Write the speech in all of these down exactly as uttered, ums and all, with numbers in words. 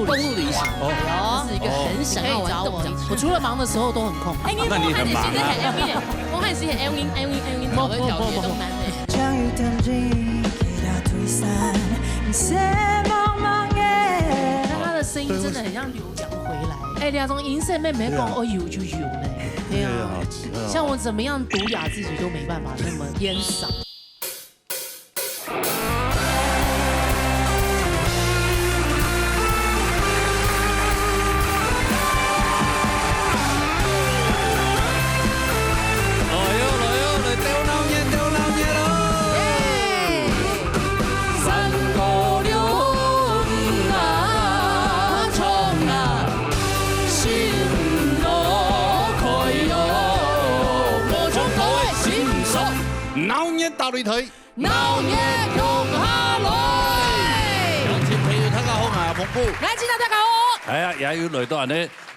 公路旅行。哦，这是一个很想要玩的动作。我除了忙的时候都很空。哎，你那你很忙啊。我看是很 L N L N L N 不不不不。那他的声音真的很像留洋回来。哎，两种音色妹妹讲，对啊。哦，有就有嘞。对啊。对啊，是啊。像我怎么样毒哑自己都没办法那么烟嗓。 來喲，來喲，來鬥鬧熱，鬥鬧熱咯！鬧熱大擂台。 鬧熱共下來！鄉親朋友，大家好，𠊎係彭古。來，大家好。哎呀，也有來到恁呢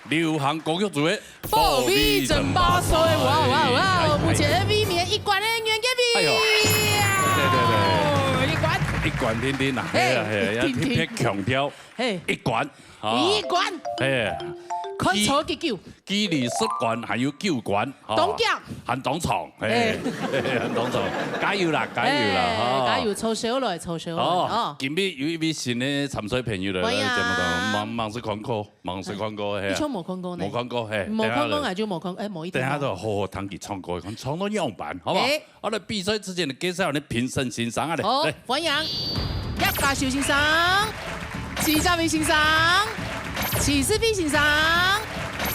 流行歌曲組的。火力爭霸賽，哇，哇，哇，哎，哎，目前的衛冕一冠的袁潔癖。哎喲。對，對，對。一冠。一冠定定啊，嘿，哎呀，哎呀，一定定。要特別強調，嘿。一冠，啊。一冠。哎。看錯幾久。 距離十冠還有九冠，吼，當強。還當長，嘿，嘿。還當長，加油啦，加油啦，哎，吼。加油，湊手來，湊手來，哦，哦。今日有一位新的參賽朋友來，歡迎。來節目當中，吂，吂識看過，吂識看過，嘿啊。你像無看過呢？無看過，嘿，無看過，等下就，𠊎就無看，哎，無一定哦。等下就好好聽佢唱歌，看唱到仰般，好不好？哎。 好，來比賽之前呢，介紹𠊎等評審先生啊，來，好，來。歡迎葉家修先生、徐家偉先生、徐世飛先生、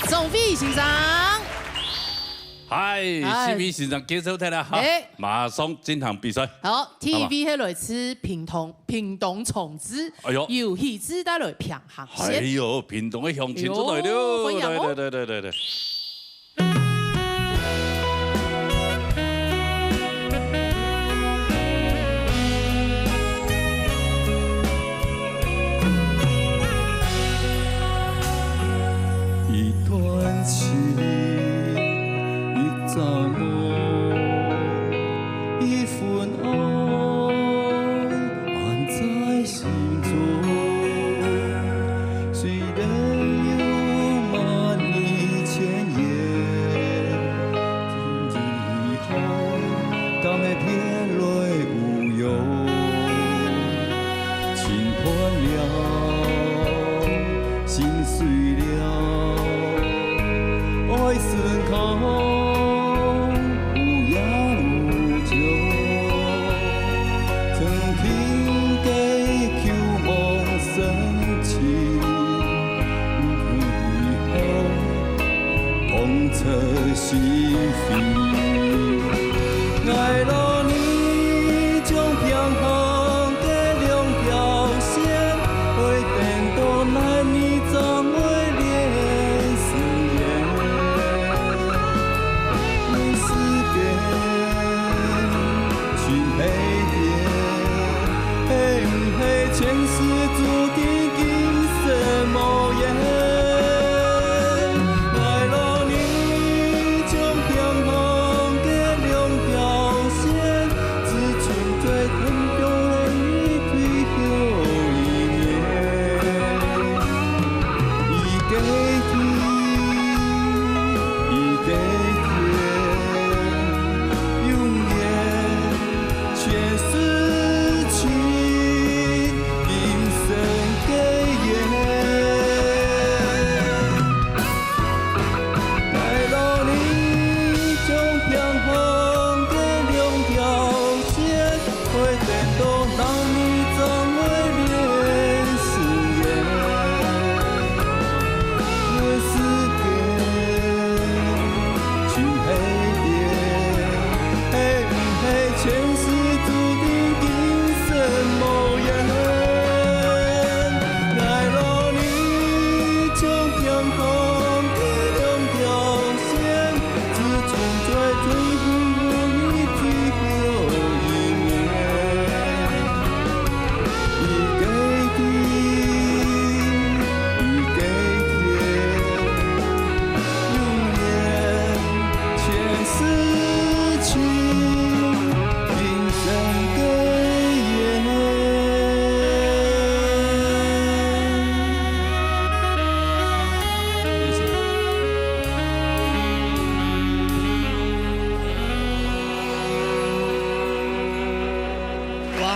鍾飛先生。嗨，嗨。世飛先生介紹忒了哈，哎。馬上進行比賽。好，第一位係來自屏東，屏東崇志，哎喲。由許志帶來評核先。哎喲，屏東的鄉親出來了，哎喲，歡迎哦。來，來，來。 一段情，一場夢，一份愛，安在 心中，雖然有萬里千言，今日後，敢會別來無恙？情斷了，心碎了，愛成空。 有影無蹤，曾經的舊夢深情，為何痛徹心扉？愛路你將平凡的兩條線，會顛倒難你總會連思念。 問世間，情係點，係毋係前世注定今生無緣？愛路你將平凡个兩條線，只存在天中的你退休一年。 一个天，一个天，永遠全是情。今生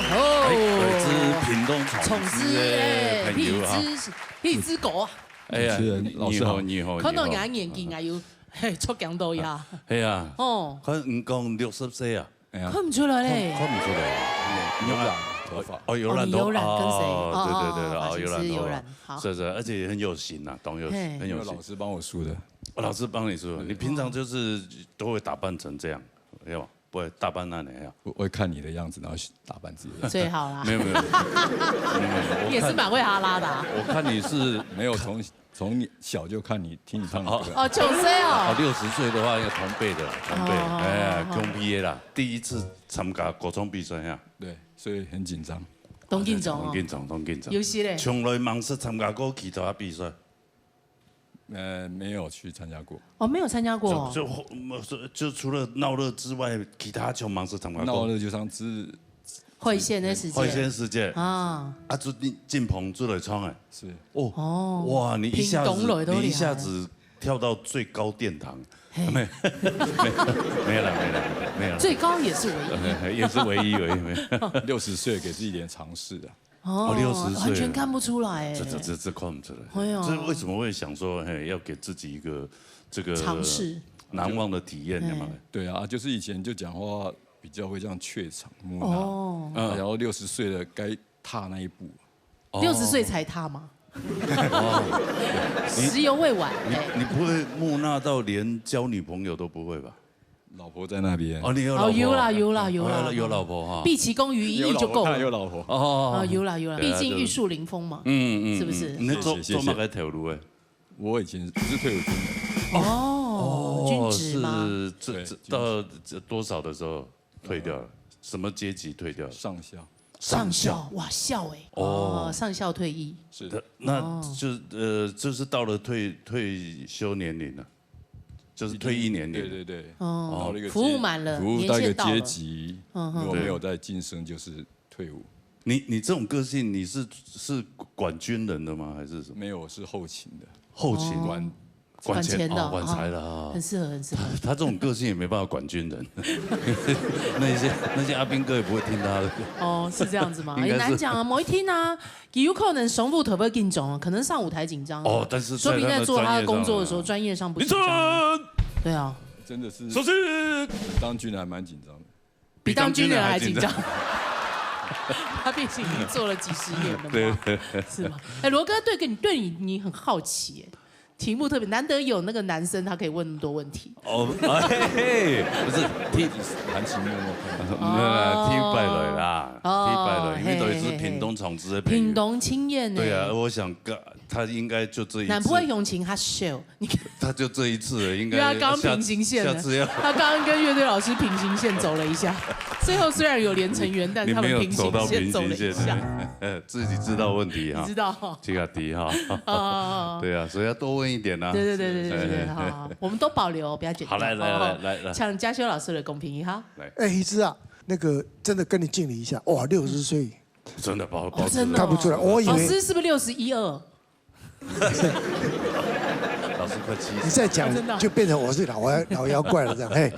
哦，來自屏東崇之的朋友哈。崇之，哎，荔枝，荔枝哥啊。哎呀，主持人，老師好。你好，你好，看到你好。人年紀，哎喲，嘿，出鏡到呀。哎呀，哦。看你講六十歲啊。哎呀。看不出來嘞。看，看不出來。有染頭髮。哦，有染頭，哦，你有染跟誰？哦，哦，對，對，對，哦，好，有染頭髮。是，是，有染，好。是，是，而且也很有型啊，當有，嘿。很有型。有老師幫我梳的。哦，老師幫你梳，你平常就是都會打扮成這樣，有嗎？ 不會打扮恁樣呀。我，我會看你的樣子，然後去打扮自己的樣子。最好啦。沒有，沒有，沒有，沒有，我看，你也是蠻會哈拉的啊。我看你是，沒有，從，從你小就看你，聽你唱的歌。哦，九歲哦。啊，六十歲的話，應該同輩的啦，同輩，哦，哎，哦，哦。同輩的啦，第一次參加歌唱比賽呀。對，所以很緊張。當緊張哦。當緊張，當緊張。有時咧。從來吂識參加過其他比賽。 呃，沒有去參加過。哦，沒有參加過哦。就，就，就除了鬧熱之外，其他就吂識參加過。鬧熱就像是會仙个時節。會仙時節。啊。啊，就進，進棚出來唱欸。是。哦。哦。哇，你一下子，屏東來都厲害。你一下子跳到最高殿堂。嘿。沒，沒有啦，沒有啦，沒有啦。最高也是唯一。也是唯一，唯一，沒有。六十歲給自己一點嘗試啊。哦，哦，六十歲了。完全看不出來欸。這，這，這，這看不出來。哎呀。這為什麼會想說，嘿，要給自己一個這個嘗試。難忘的體驗，嗯。有沒有？對啊，就是以前就講話比較會這樣怯場、木訥，哦。嗯。然後六十歲了，該踏那一步。哦。六十歲才踏嗎？哦。時猶未晚，你，哎。你不會木訥到連交女朋友都不會吧？ 老婆在那邊。哦，你有老婆。哦，有啦，有啦，有啦。哦，有老婆哈。畢其功於一役就夠了。有老婆，他有老婆。哦。啊，有啦，有啦，對啊，畢竟玉樹臨風嘛。就是，嗯，嗯，是不是？嗯，你做，謝謝，謝謝。做麼个頭路欸？我以前，我是退伍軍人。哦，哦，軍職嗎？是，這，對，這，軍職。到這多少的時候退掉了？什麼階級退掉了？上校。上校。上校，哇，校欸。哦。哦，上校退役。是。那，那就，哦。呃，就是到了退，退休年龄了。 就是退役年龄。对，对，对。哦，到了一个阶，服务满了，服务到一个阶级，年限到了。嗯，嗯。如果没有再晋升，就是退伍。你，你这种个性，你是，是管军人的吗？还是什么？没有，我是后勤的。后勤。哦。管，管钱，管钱的，哦，管财的啊。哦，很适合，很适合。他，他这种个性也没办法管军人。那些，那些阿兵哥也不会听他的。哦，是这样子吗？应该是。也难讲啊，某一天啊， 有可能上舞台會緊張啊，可能上舞台緊張啊，哦，但是在他的專業上，说不定在做他的工作的时候，专业上不紧张啊。立正！对啊。真的是，首席！当军人还蛮紧张的。比当军人还紧张。他毕竟已经做了几十年了嘛，对，对。是吗？哎，罗哥，对，跟你，对你，你很好奇耶。 题目特别难得有那个男生，他可以问那么多问题。哦，哎，不是，踢，含情脉脉。没有啦，哦。踢败了啦，哦，踢败了，因为都是屏东崇之的朋友。屏东青年呢。对啊，我想，他应该就这一次。南部的乡亲较少，你看。他就这一次了，应该要，又要刚平行线了。下次要。他刚刚跟乐队老师平行线走了一下，最后虽然有连成员，但是他们平行线走了一下。你没有走到平行线，自己知道问题哈。你知道。这个题哈。哦。对啊，所以要多问一点啊。对，对，对，对，对，对，哎。好，好，我们都保留，不要剪掉。好，来，来，来，来，来。哦，请嘉修老师来公平一下。来。哎，一志啊，那个真的跟你敬礼一下，哇，六十岁，真的，包，哦，包子了。真的哦。看不出来，我以为老师是不是六十一二？老师快七十。你再讲，真的哦。就变成我是老妖，老妖怪了这样，嘿。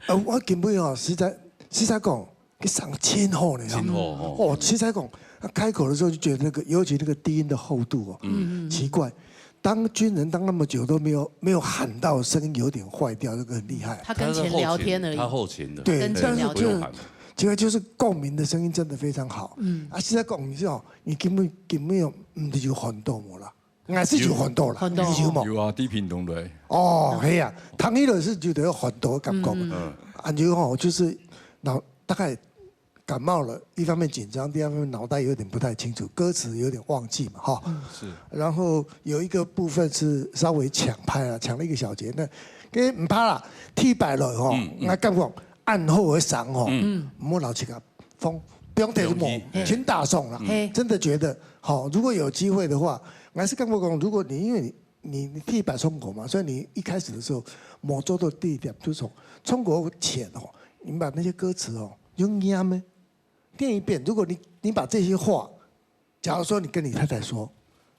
呃，我根本哦，实在，实在讲， 佢唱真好呢，真好，哦。哦，实在讲，他开口的时候就觉得那个，尤其那个低音的厚度哦，嗯。奇怪，当军人当那么久都没有，没有喊到声音有点坏掉，那个很厉害。他跟钱聊天而已。他是后勤，他后勤的。对，跟钱聊天。但是就，不用喊。奇怪，就是共鸣的声音真的非常好。嗯。啊，实在讲，你知道，你根本，根本有，嗯，有很多无啦。 还是有很多啦，有很多。你有无？有啊，低频同类。哦，系啊，听起来是觉得有很多感觉嘛。嗯。啊，就吼，就是脑，大概感冒了，一方面紧张，第二方面脑袋有点不太清楚，歌词有点忘记嘛，哈。嗯。是。然后有一个部分是稍微抢拍啊，抢了一个小节，那，跟毋怕啦，踢败了吼，嗯，嗯。那感觉 暗号个声吼，嗯。毋好老实甲放，不用提出莫，不用提。全打送啦。嘿。真的觉得，吼，如果有机会的话，我还是跟我讲，如果你，因为你，你，你第一把冲口嘛，所以你一开始的时候，莫做到第一点，就是从冲口前吼，你把那些歌词哦，用念的，念一遍。如果你，你把这些话 假如说你跟你太太说，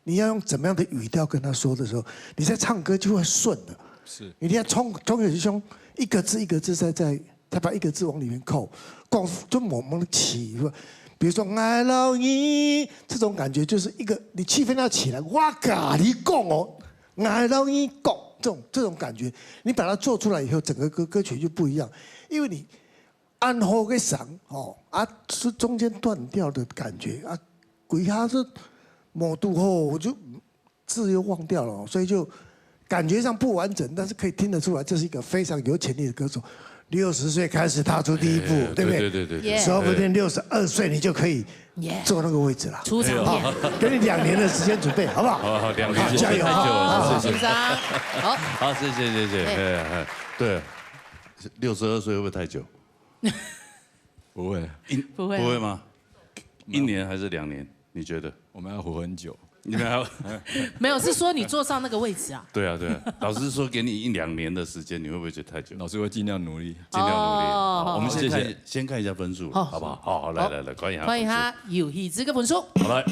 你要用怎么样的语调跟她说的时候，你在唱歌就会顺的。是。你一定要从，从始至终一个字一个字在，在，他把一个字往里面扣，讲就某某的起，比如说 "I love you"，这种感觉就是一个你气氛要起来，我跟你讲哦，"I love you"，讲这种这种感觉，你把它做出来以后，整个歌歌曲就不一样，因为你按后个嗓哦啊是中间断掉的感觉啊，鬼他是某度后我就字又忘掉了，所以就感觉上不完整，但是可以听得出来，这是一个非常有潜力的歌手。六十岁开始踏出第一步，哎，对不对？对，对，对，对，对。说不定六十二岁你就可以坐那个位置了。出场片。给你两年的时间准备，好不好？好，好，两年，好，加油，太久了，好，谢谢。好，谢谢，谢谢。哎，哎，对，六十二岁会不会太久？不会。一，不会啊。不会吗？一年还是两年？你觉得？我们要活很久。你们还要没有，是说你坐上那个位置啊？对啊，对啊。老师说给你一两年的时间，你会不会觉得太久？老师会尽量努力。尽量努力。哦，好，我们先看，谢谢。先看一下分数，好。好不好？好，好，来，好。来，来，看一下分数。看一下游戏这个分数。好，来。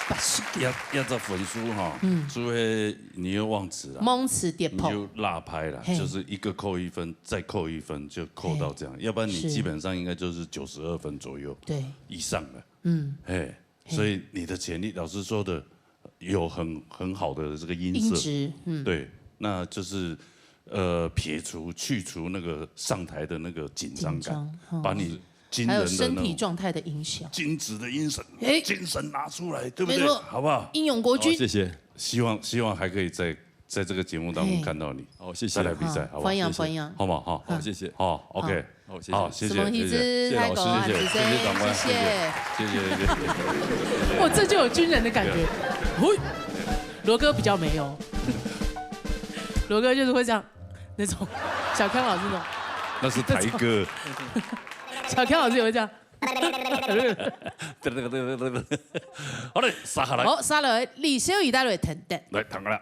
八十。要，要这分数哈，嗯。除非你又忘词了，忘词跌破。你就落拍了，嘿。就是一个扣一分，再扣一分，就扣到这样。对。要不然你基本上应该就是九十二分左右，对。以上了。嗯。嘿，嘿。所以你的潜力，老师说的，有很，很好的这个音色。音质，嗯。对，那就是，呃，撇除，去除那个上台的那个紧张感，紧张，嗯。把你惊人的那种还有身体状态的影响。惊人的精神，哎。精神拿出来，对不对？没错。好不好？英勇国军。好，谢谢。希望，希望还可以在，在这个节目当中看到你。哎。好，谢谢。再来比赛，好，好不好？欢迎，谢谢。欢迎。好吗？好。好，谢谢。好，OK。好。好，谢谢。好，谢谢，什么意思？谢谢。谢谢老师，太高啊，谢谢，谢谢长官，谢谢。谢谢，谢谢，谢谢。哇，这就有军人的感觉。嘿，罗哥比较没有，罗哥就是会这样，那种小康老师那种。那是台哥。小康老师也会这样。好嘞，接下来。好，接下来，李小雨带来的等等。来，等下来。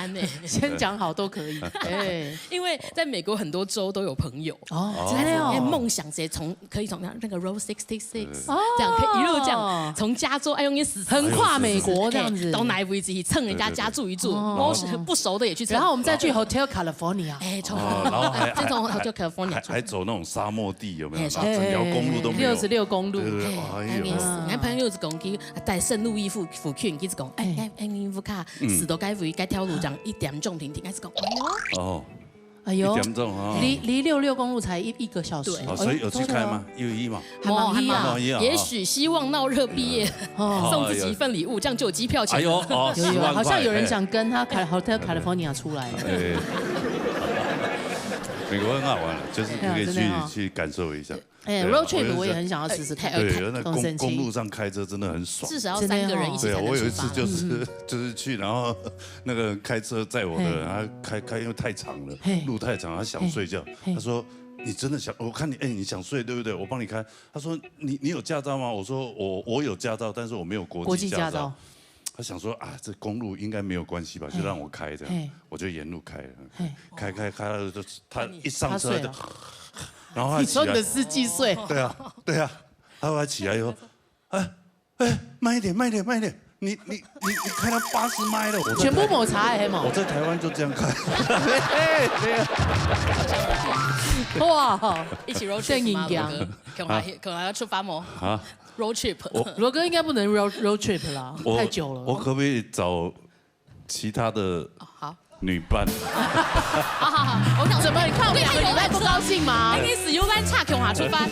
难呢。先讲好都可以。哎，因为在美国很多州都有朋友，哦，真的哦。哎，梦想直接从，可以从那，那个 Route sixty-six，哦，这样可以一路这样从加州，哎，用一横跨美国这样子。哎，到哪一位置去蹭人家家住一住，哦。不熟的也去蹭。然后我们再去 Hotel California。哎，从，哦，然后还，再从 Hotel California 出来。还走那种沙漠地，有没有？哎，然后整条公路都没有。哎，六十六公路。对，对，对，哎，哎呦。哎，你看朋友是讲去，在圣路易附，附近，一直讲，哎，哎，哎，你屋下，是到该位，该条路这样一点钟停停，还是讲，哎呦。哦。哎呦，一点钟啊。离，离六六公路才一，一个小时。对。哦，所以有去开吗？哎呦，有去吗？还蛮远啊。还蛮远啊。也许希望闹热毕业，哦。送自己一份礼物，这样就有机票钱了。哎呦，哦，有，有，十万块，好像有人想跟他开 Hotel California 出来。哎。美国很好玩了，就是你可以去，哎呀，真的哦。去感受一下。哎，对啊，road trip 我也很想要试试看。我也是，对，那公，很神奇。公路上开车真的很爽。至少要三个人一起才能出发。对啊，我有一次就是，嗯。就是去，然后那个开车载我的人，嘿。他开，开，因为太长了，嘿。路太长，他想睡觉。嘿，嘿。他说：“你真的想，我看你，哎，你想睡，对不对？我帮你开。”他说：“你，你有驾照吗？”我说：“我，我有驾照，但是我没有国际驾照。”国际驾照。他想说：“啊，这公路应该没有关系吧，就让我开这样。”嘿。我就沿路开了，嘿。开，开，开了就，他一上车就，他睡了。然后他起来。你说你的司机睡？对啊，对啊，他后来起来以后，“哎，哎，慢一点，慢一点，慢一点，你，你，你，你开到八十迈了。”我在台，全部抹茶的，嘿嘛。我在台湾就这样开。没有。哇，一起 road trip 吗，罗哥？真硬。共下，共下要出发吗？啊？Road trip。罗哥应该不能 road，road trip 啦，我，太久了。我可不可以找其他的，哦，好。女伴？好，好，好，我想说，怎么，你看我们两个女伴不高兴吗？哎，你是有班差，共下出发。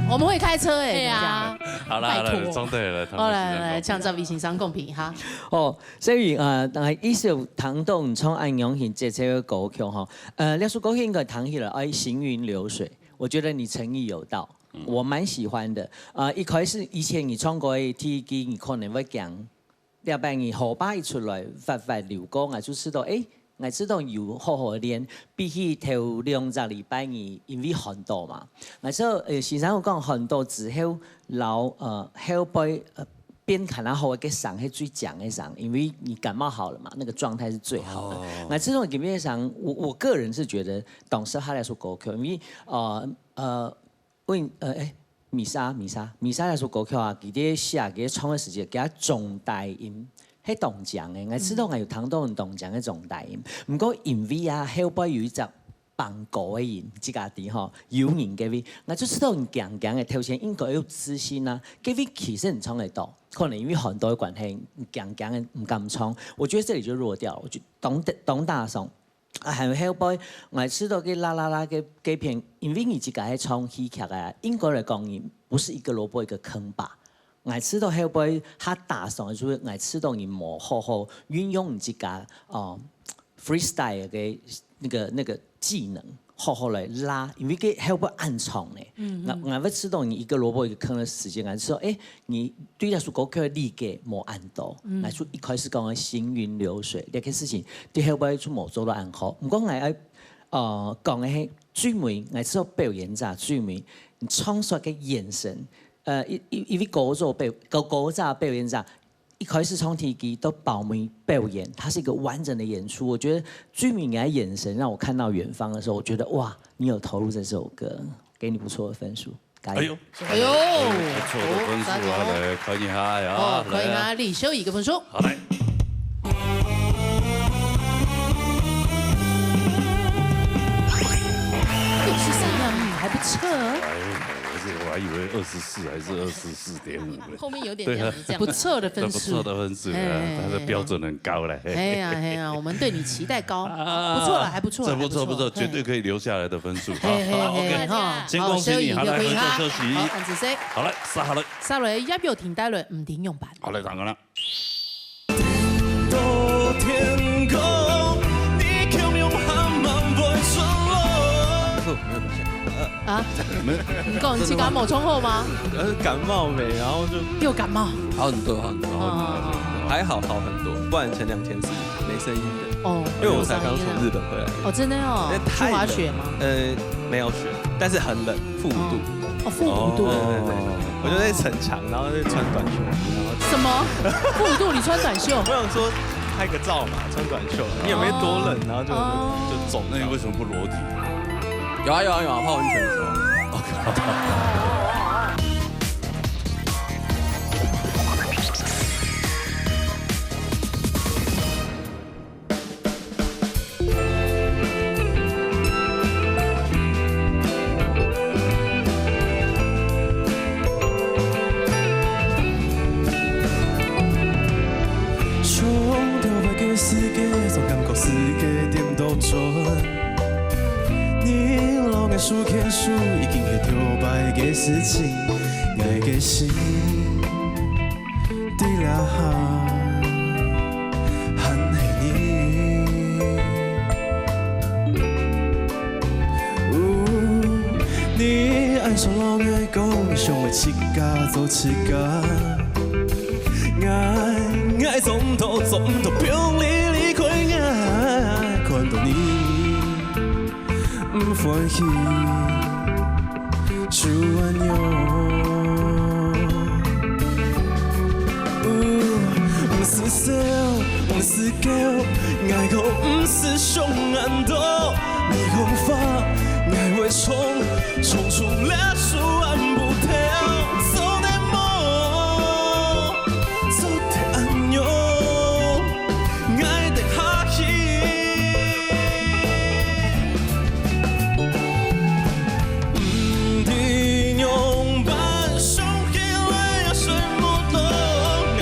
我们会开车哎，对啊。等一下。好啦，好啦，拜托。张队来，好，来，来，来，唱赵丽欣《伤公平》哈。哦，所以，呃，呃，一首唐栋唱《安永行》这首歌曲哈，呃，那首歌曲应该弹起来，哎，行云流水，我觉得你诚意有到，嗯。我蛮喜欢的。呃，一开始以前你唱歌的第一句，你可能会讲， 這擺你河壩一出來，發發流光，𠊎就知道，誒，𠊎知道有好好練，比起頭兩隻禮拜你因為寒到嘛。𠊎知道，呃，先生有講寒到之後，然後，呃，後背，呃，變看較好个聲係最強个聲，因為你感冒好了嘛，那個狀態是最好的。哦。𠊎知道今日个聲，我，我個人是覺得當適合這首歌曲，因為，呃，呃， 因為，呃，誒，米莎，米莎，米莎這首歌曲啊，佢在寫佢唱个時節，佢个中低音，係當強个。𠊎知道𠊎有聽到當強个中低音，毋過因為啊，後背有一隻放歌个人，自家知吼，有人該位，𠊎就知道你強強个頭前應該有自信啊，該位其實你唱得到，可能因為寒到个關係，你強強个毋敢唱，我覺得這裡就弱掉了，我就當，當打爽。 啊，還有後背，𠊎知道該啦啦啦該，該片，因為你自家係唱戲劇个，應該來講，你毋係一個蘿蔔一個坑吧。𠊎知道後背較打爽个就係，𠊎知道你無好好運用你自家，哦，freestyle个那個，那個技能，好好來拉，因為該後背恁長呢。嗯，嗯。𠊎，𠊎會知道你一個蘿蔔一個坑个時間，𠊎知道，誒，你對這首歌曲个理解無恁多，嗯。𠊎就一開始講个行雲流水，這個事情，對後背就無做到恁好。毋過𠊎愛 呃，講个係最尾，𠊎知道表演者最尾，你唱出个眼神，呃，一，一，一位歌手表，歌，歌手表演者，一開始唱第一句到包尾表演，它是一個完整的演出。我覺得最尾你的眼神讓我看到遠方的時候，我覺得，哇，你有投入這首歌，給你不錯的分數。 加油。哎呦，哎呦，不錯的分數啊，哦，來看一下呀，哦，看一下來啊。李修一个分數。好，來。错。哎，我是，我还以为二十四还是二十四点五呢。后面有点这样子，这样子。不错的分数。不错的分数啊，哎，他的标准很高嘞。哎呀，哎呀，我们对你期待高。啊，不错了，还不错，这不错，还不错，不错，绝对可以留下来的分数。嘿，嘿，嘿，OK，哈。先恭喜你，好，好，好，休息一个回合。好，来，接下来。好嘞，接下来。接下来，也有听到了，毋知仰般。好嘞，当然了。 天公，你却永远毋会出来。不错，没有表现。啊？没有。你讲你是感冒冲后吗？呃，感冒没，然后就又感冒。好很多，好很多。哦。还好，好很多，不然前两天是没声音的。哦。因为我才刚从日本回来。哦，真的哦。因为太冷。去滑雪吗？呃，没有雪，但是很冷，负五度。哦。 哦，负五度。对，对，对，我就在逞强，然后就穿短袖，然后什么？负五度你穿短袖？我想说拍个照嘛，穿短袖，你也没多冷，然后就，哦。就走。那你为什么不裸体？有啊，有啊，有啊，泡温泉的时候。衝到別个世界，總感覺世界顛倒轉。你摎𠊎手牽手，已經係頭擺个事情，𠊎个心 在這下還係你。哦，你恁想摎𠊎講，想愛自家做自家。𠊎，𠊎做毋到，做毋到放你離開𠊎，看到你 毋歡喜，就恁樣。哦，毋使愁，毋使愁，𠊎可毋使想恁多。你講話，𠊎會衝，衝出這樹暗舞廳，做得無？ 做得恁樣，𠊎得下去。毋知仰般，想起來也睡毋落。𠊎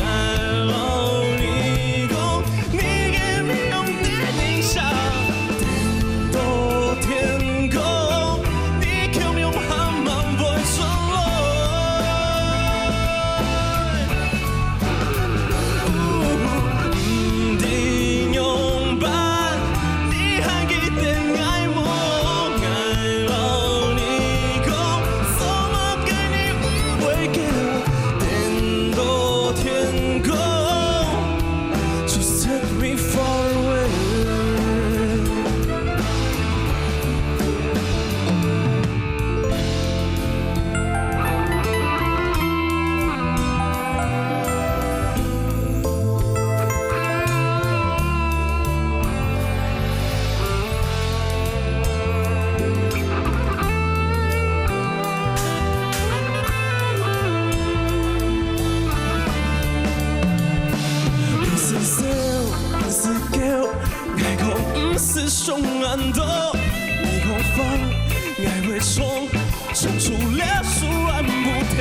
摎你講，你个面容在等下，等到天光。 你卻永遠毋會出來。毋知仰般，你還記得𠊎無？𠊎摎你講，做麼个你毋會記得？等到天光。 Just take me far away。毋使愁，毋使愁，𠊎可毋使想恁多。你講話，𠊎會衝，衝出這樹暗舞廳，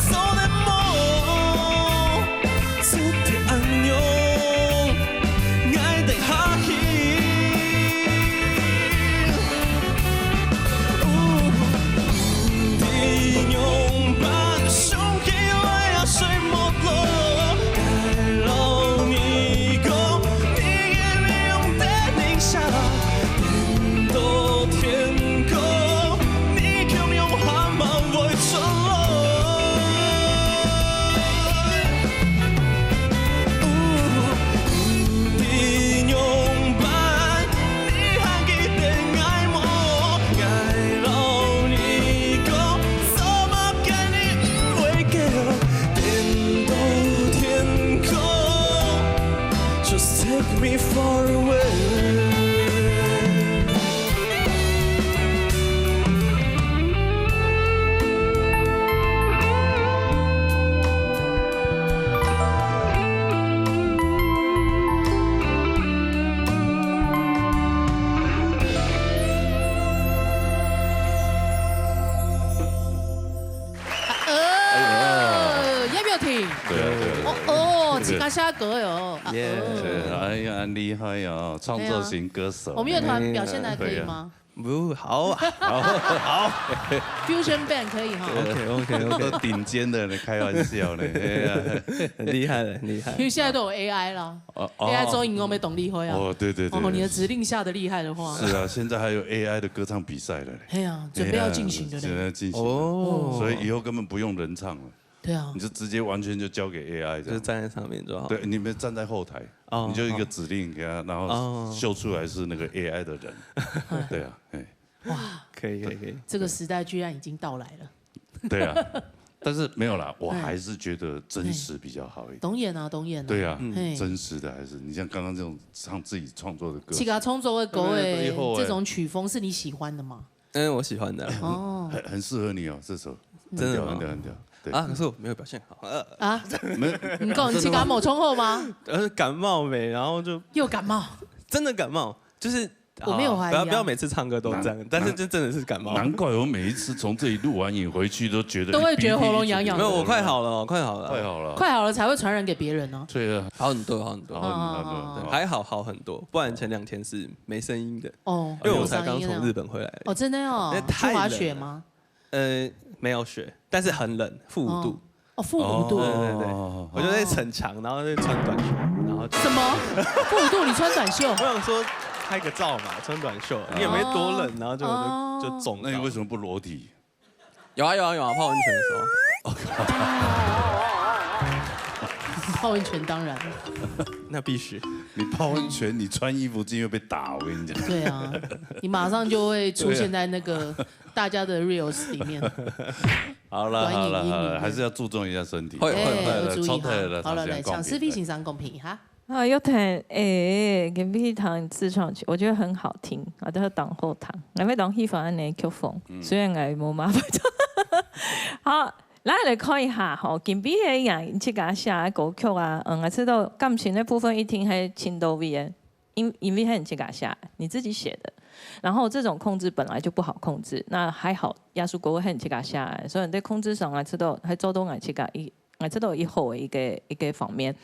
做得無？做得恁樣，𠊎得下去。 你自家写歌个哦。啊，耶哦对，哎呀，很厉害哦，创作型歌手。我们乐团表现的还可以吗不，好啊，？Fusion Band 可以哈。 OK OK 都 OK，顶尖的呢，开玩笑呢。哎呀很厉害了，很厉害因。为现在都有 AI 了哦哦，AI 中音我没懂力会啊。哦，对对对，哦，你的指令下的厉害的话，是啊，现在还有 A I 的歌唱比赛了嘞。哎呀，准备要进行的哎呀现在嘞。要进行，哦，所以以后根本不用人唱了，对啊你，就直接完全就交给 A I 这样。就站在上面就好。对，你们站在后台，哦你就一个指令给他，然后哦秀出来是那个 A I 的人。对啊，哎，可以可以可以。这个时代居然已经到来了。对啊，但是没有啦，我还是觉得真实比较好一点。懂演啊，懂演啊。对啊嘿，真实的还是你像刚刚这种唱自己创作的歌自，家创作的歌对对对以后哎的这种曲风是你喜欢的吗？嗯，我喜欢的哦，很很适合你哦，这首真的吗很屌很屌很屌。对啊，可是我没有表现好。呃，啊，没有，你讲你自家没唱好吗？呃，感冒没，然后就又感冒，真的感冒，就是我没有怀疑啊好不要不要每次唱歌都这样，但是就真的是感冒。难怪我每一次从这里录完影回去都觉得都会觉得喉咙痒痒没有，我快好了，我快好了，快好了，快好了才会传染给别人呢。对啊，好很多，好很多。好很多，哦好还好好很多，不然前两天是没声音的，哦，因为我才刚从日本回来。哦，真的哦那，去太冷了滑雪吗？呃，没有雪，但是很冷，负五度。哦，负五度。对对对，哦我就在逞强，然后在穿短袖，然后就什么？负五度你穿短袖？我想说拍个照嘛，穿短袖，也没多冷，然后就哦就就中到。那你为什么不裸体？有啊有啊有啊，泡温泉的时候，泡温泉当然。那必须。你泡温泉，你穿衣服进去会被打，我跟你讲。对啊，你马上就会出现在那个大家的 reels 里面。好了短影音里面好了好了，还是要注重一下身体。会会哎，会要注意超太了，哈。好了，来，尝试尝试飞行上公平哈。啊，有聽，誒，今晡日聽自創曲，我覺得很好聽，我都當好聽。𠊎會當喜歡恁呢曲風，雖然𠊎無麼會唱。好，來來看一下吼，今晡日个人自家寫个歌曲啊，嗯，𠊎知道感情个部分一定係盡到位个，因因為係你自家寫，你自己寫的。然後這種控制本來就不好控制，那還好，耶穌歌係你自家寫个，所以你在控制上啊，知道還做到𠊎自家一 𠊎知道一好个一個一個方面。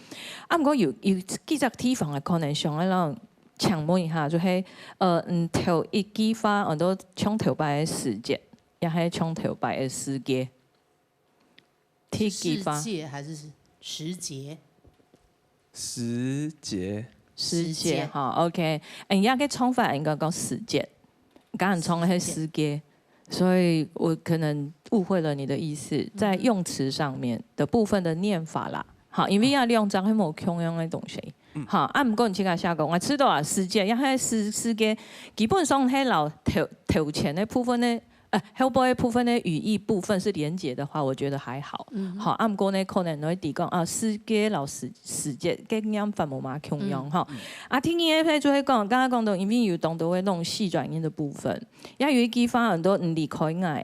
啊，毋過有有幾隻地方个可能想要讓請問一下，就係呃，嗯，頭一句話，很多像頭擺个時節，也係像頭擺个時節。第一句話世，界还是时节？时节，時節，時節哈，OK，嗯，這個唱法應該講時節，剛剛唱个係時節，所以我可能誤會了你的意思，在用詞上面的部分的念法啦。好，因為這兩隻係無共樣个東西。好，啊，毋過你自家寫講，𠊎知道啊，時節，也係時時節，基本上係摎頭頭前个部分呢，呃，後背个部分呢，語義部分是連結的話，我覺得還好。好，啊，毋過呢，可能會提講啊，時節摎時時節，个念法無嘛共樣哈。啊，第二個就係講，剛剛講到，因為有當多个那種四轉音的部分，也有一句話很多，你離開𠊎，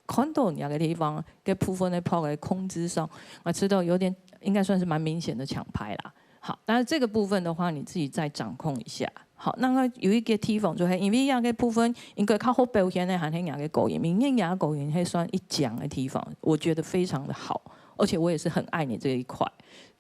看到你那個地方，个部分的拍个控制上，我知道有點應該算是蠻明顯的搶拍啦。好，那這個部分的話，你自己再掌控一下。好，那麼有一個地方就係，因為這個部分應該較好表現的，還係你个高音，因為你个高音係算一講的地方，我覺得非常的好，而且我也是很愛你這一塊。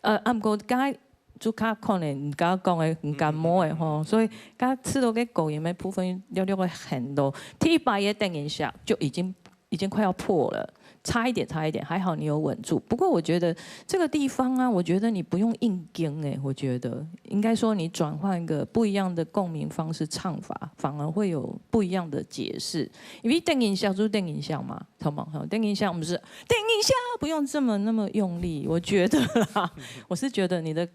呃，啊，毋過剛才就較可能你剛剛講的很感冒的吼，所以剛剛試到个高音的部分略略个很多，第一擺也等一下就已經已經快要破了，差一點，差一點，還好你有穩住。不過我覺得這個地方啊，我覺得你不用硬跟哎，我覺得應該說你轉換一個不一樣的共鳴方式唱法，反而會有不一樣的解釋。因為電音小組電音小嘛，同學電音小不是電音小，不用這麼那麼用力，我覺得啦，我是覺得你的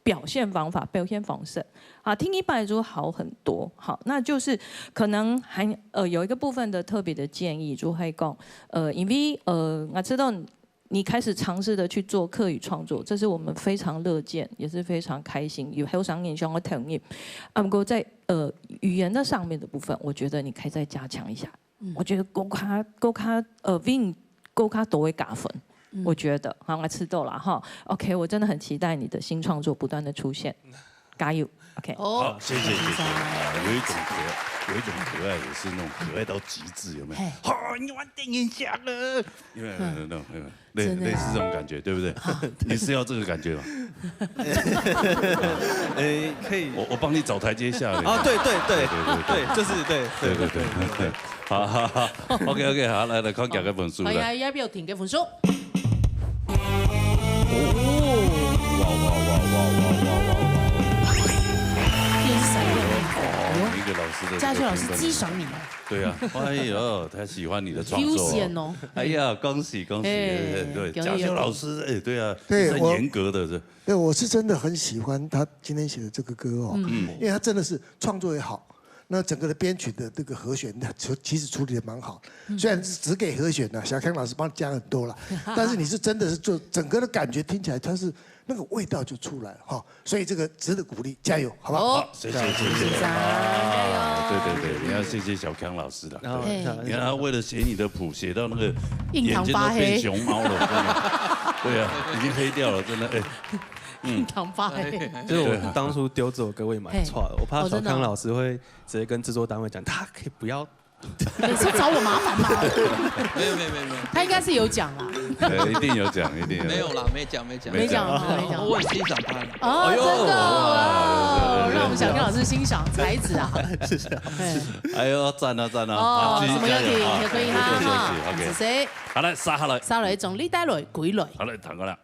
表現方法、表現方式啊，第二擺就好很多。好，那就是可能還呃有一個部分的特別的建議，就會講呃，因為呃，我知道你開始嘗試的去做客語創作，這是我們非常樂見，也是非常開心。有後生人想要投入，啊，不過在呃語言的上面的部分，我覺得你可以再加強一下。我覺得更加更加呃，比你更加多的加分。我覺得，好，我知道了哈。OK，我真的很期待你的新創作不斷的出現。加油，OK。好，謝謝謝謝。啊，有一種可愛，有一種可愛也是那種可愛到極致，有沒有？嘿。啊，你玩電影像了，有沒有？有沒有？有沒有？類類似這種感覺，對不對？你是要這個感覺嗎？哎，可以。我我幫你找台階下而已。啊，對對對對對對，就是對對對對對。好好好，OK OK，好，來來，看幾个分數來。好，也也不要停个分數。哇哇哇哇哇哇哇哇！这是什么？哦，每个老师的这个嘉修老师评分激赏你啊！对啊，哎呦，他喜欢你的创作哦。挑选哦。哎呀，恭喜恭喜！哎，对，有有有。嘉修老师，哎，对啊，对，是很严格的，是。对，我是真的很喜欢他今天写的这个歌哦，嗯。因为他真的是创作也好，那整个的编曲的这个和弦，那其实处理得蛮好。虽然是只给和弦的，小康老师帮你加很多了，但是你是真的是做整个的感觉听起来，它是那个味道就出来了哈，所以这个值得鼓励，加油，好不好？好，谢谢谢谢。啊，对对对，你要谢谢小康老师了。然后你看，你看他为了写你的谱，写到那个眼睛都变熊猫了，真的。对啊，已经黑掉了，真的。哎，印堂发黑。就是我当初丢这首歌我也蛮错的，我怕小康老师会直接跟制作单位讲，他可以不要。每次找我麻烦嘛。没有没有没有没有，他应该是有讲啦。一定有讲，一定有。没有啦，没讲没讲，没讲没讲。我很欣赏他。哦，真的哦，让我们小康老师欣赏才子啊。哎呦，赞啊赞啊！哦，什么歌曲也可以哈哈。是谁？好来，杀下来，杀了一种，你带来归来。好来，弹过来。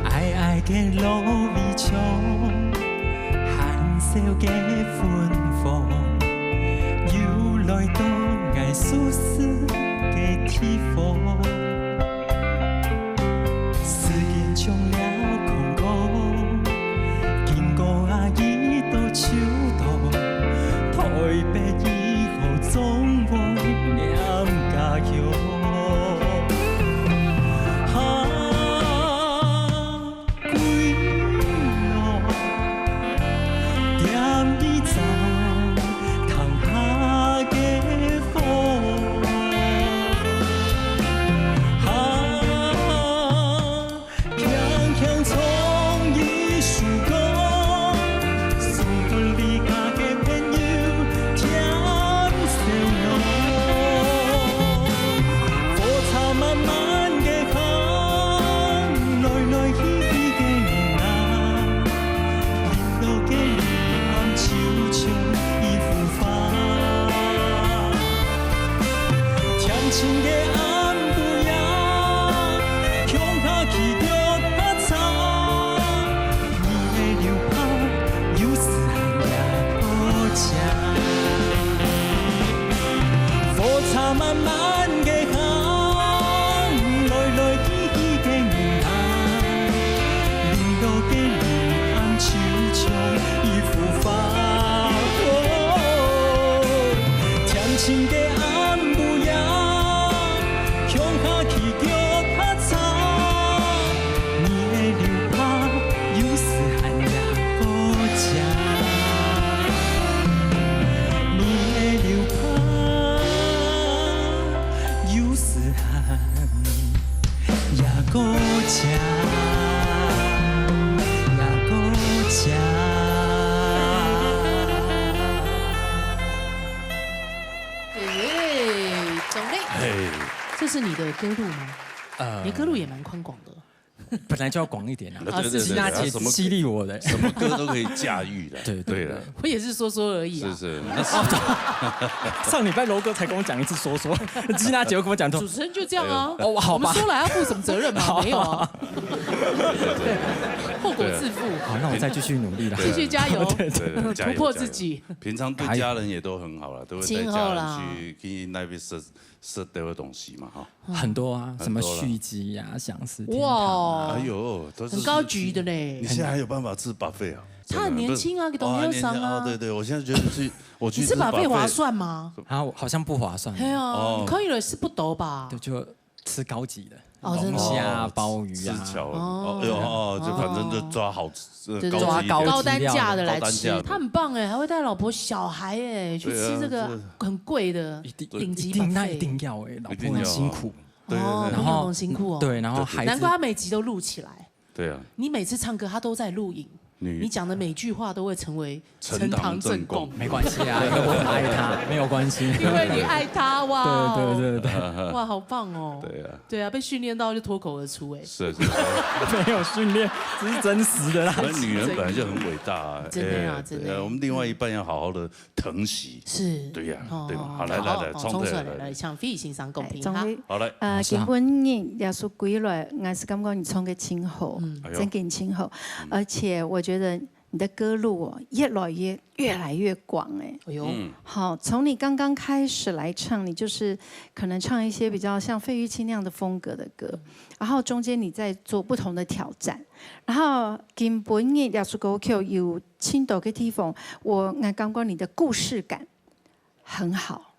矮矮个芦苇松，含笑个芬芳，又来到𠊎熟识个地方。时间像了空过，经过啊一到秋冬，台北以后总会念家乡。 这是你的歌路吗？呃，你歌路也蛮宽广的。本来就要广一点啊。啊，是吉娜姐激励我的，什么歌都可以驾驭的。对对对，我也是说说而已啊。是是，那上礼拜罗哥才跟我讲一次说说，吉娜姐又跟我讲说，主持人就这样啊。哦，好吧，我们说了要负什么责任吗？没有啊，后果自负。好，那我再继续努力了，继续加油，对对，突破自己。平常对家人也都很好了，都会带家人去去那边吃。 吃掉的东西嘛，哈，很多啊，什么续集呀、想吃哇，哎呦，都是很高级的嘞。你现在还有办法吃 buffet 啊？他很年轻啊，给董先生啊。对对，我现在觉得去，我去吃 buffet 划算吗？啊，好像不划算。对啊，你可以了是不多吧？对，就吃高级的，哦，真的哦。龙虾、鲍鱼啊。吃巧了。哦，哦，哎呦，哦，就反正就抓好吃，呃，对，对，高级一点。抓高级料的。高单价的来吃，高单价的。他很棒哎，还会带老婆小孩哎，去吃这个对啊，这很贵的一定，顶级一定，那一buffet。定要哎，老婆很辛苦。一定要啊。对，对，对。哦，然后，你老公辛苦哦。对，然后孩子难怪他每集都录起来。对啊。你每次唱歌，他都在录影，你你讲的每句话都会成为呈堂证供。呈堂证供。没关系啊，因为我很爱他，没有关系。因为你爱他，哇哦。对，对，对，对。哇，好棒哦。对啊。对啊，被训练到就脱口而出哎。是啊，是啊。没有训练，这是真实的啦。那女人本来就很伟大啊。真的啊，哎，真的。对啊，我们另外一半要好好地疼惜。是。对呀，哦，对吧？好，来，来，来，好，冲出来，冲出来，来。来，请费玉先生公平哈。哎，总之，好，来。呃，是啊。今晡日耶穌归來，我是感觉你唱个真好，嗯。哎呦。真个真好，嗯。而且我觉得你的歌路哦，越来越，越来越广哎。哎呦。嗯。好，从你刚刚开始来唱，你就是可能唱一些比较像费玉清那样的风格的歌，嗯。然后中间你在做不同的挑战，然后今晡日耶穌歌曲有真多个地方，我，我感觉你的故事感很好，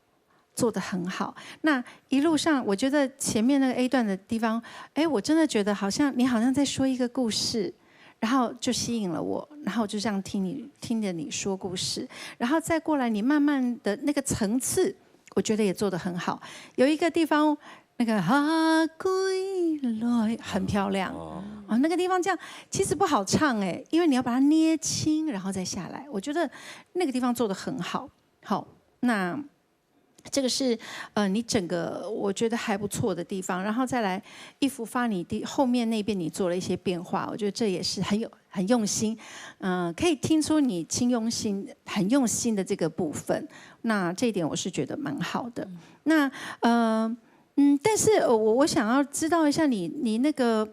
做得很好。那一路上，我觉得前面那个 A 段的地方，哎，我真的觉得好像你好像在说一个故事，然后就吸引了我，然后我就这样听你，听着你说故事，然后再过来，你慢慢的那个层次，我觉得也做得很好。有一个地方，那个哈归来很漂亮。哦。哦，那个地方这样，其实不好唱哎，因为你要把它捏轻，然后再下来。我觉得那个地方做得很好。好，那这个是，呃，你整个我觉得还不错的地方。然后再来，一幅发你第，后面那边你做了一些变化，我觉得这也是很有，很用心。嗯，可以听出你真用心，很用心的这个部分。那这一点我是觉得蛮好的。嗯。那，呃，嗯，但是，呃，我，我想要知道一下你，你那个，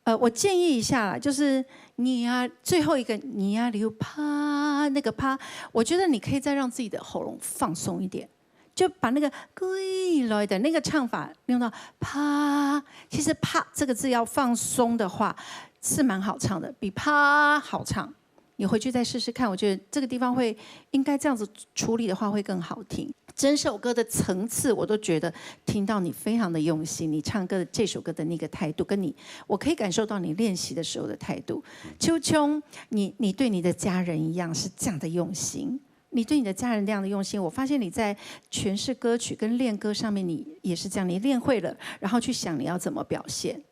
呃，我建议一下啦，就是你啊，最后一个你啊，留啪，那个啪，我觉得你可以再让自己的喉咙放松一点，就把那个归来的那个唱法用到啪。其实啪这个字要放松的话，是蛮好唱的，比啪好唱。你回去再试试看，我觉得这个地方会，应该这样子处理的话会更好听。整首歌的层次，我都觉得听到你非常的用心，你唱歌的这首歌的那个态度，跟你，我可以感受到你练习的时候的态度。就像你，你对你的家人一样，是这样的用心。你对你的家人那样的用心，我发现你在诠释歌曲跟练歌上面，你也是这样，你练会了，然后去想你要怎么表现。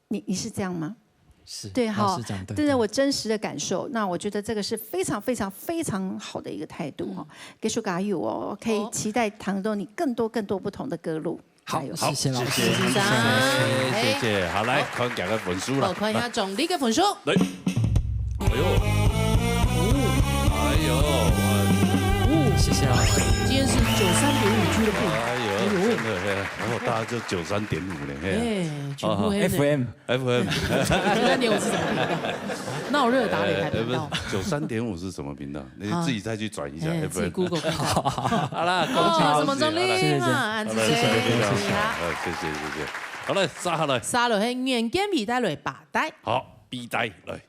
你，你是这样吗？是，对哈，老师讲得对。对，我真实的感受，那我觉得这个是非常非常非常好的一个态度哦。嗯。继续加油哦，可以期待听到你更多更多不同的歌路。好，加油。好，谢谢老师。谢谢先生。谢谢，谢谢。好，来，好。看今日个分数了。好，看一下总理个分数。来。哎呦。哎呦，哇。谢谢老师。今天是九三点五俱乐部。哎呦，哎呦。真的，嘿，然后大家就九三点五呢，嘿。哎，全部黑的。啊，F M。F M。九三点五是什么频道？那我热打脸台频道。哎，不是，九三点五是什么频道？你自己再去转一下，哎，F M。自己Google看看。好啦，恭喜，哦，恭喜，什么总理，好啦。谢谢，谢谢。哈，安子谢谢，谢谢，谢谢。好，谢谢，谢谢。好嘞，接下来。接下来，係袁建伟帶來八代。好，八代，來。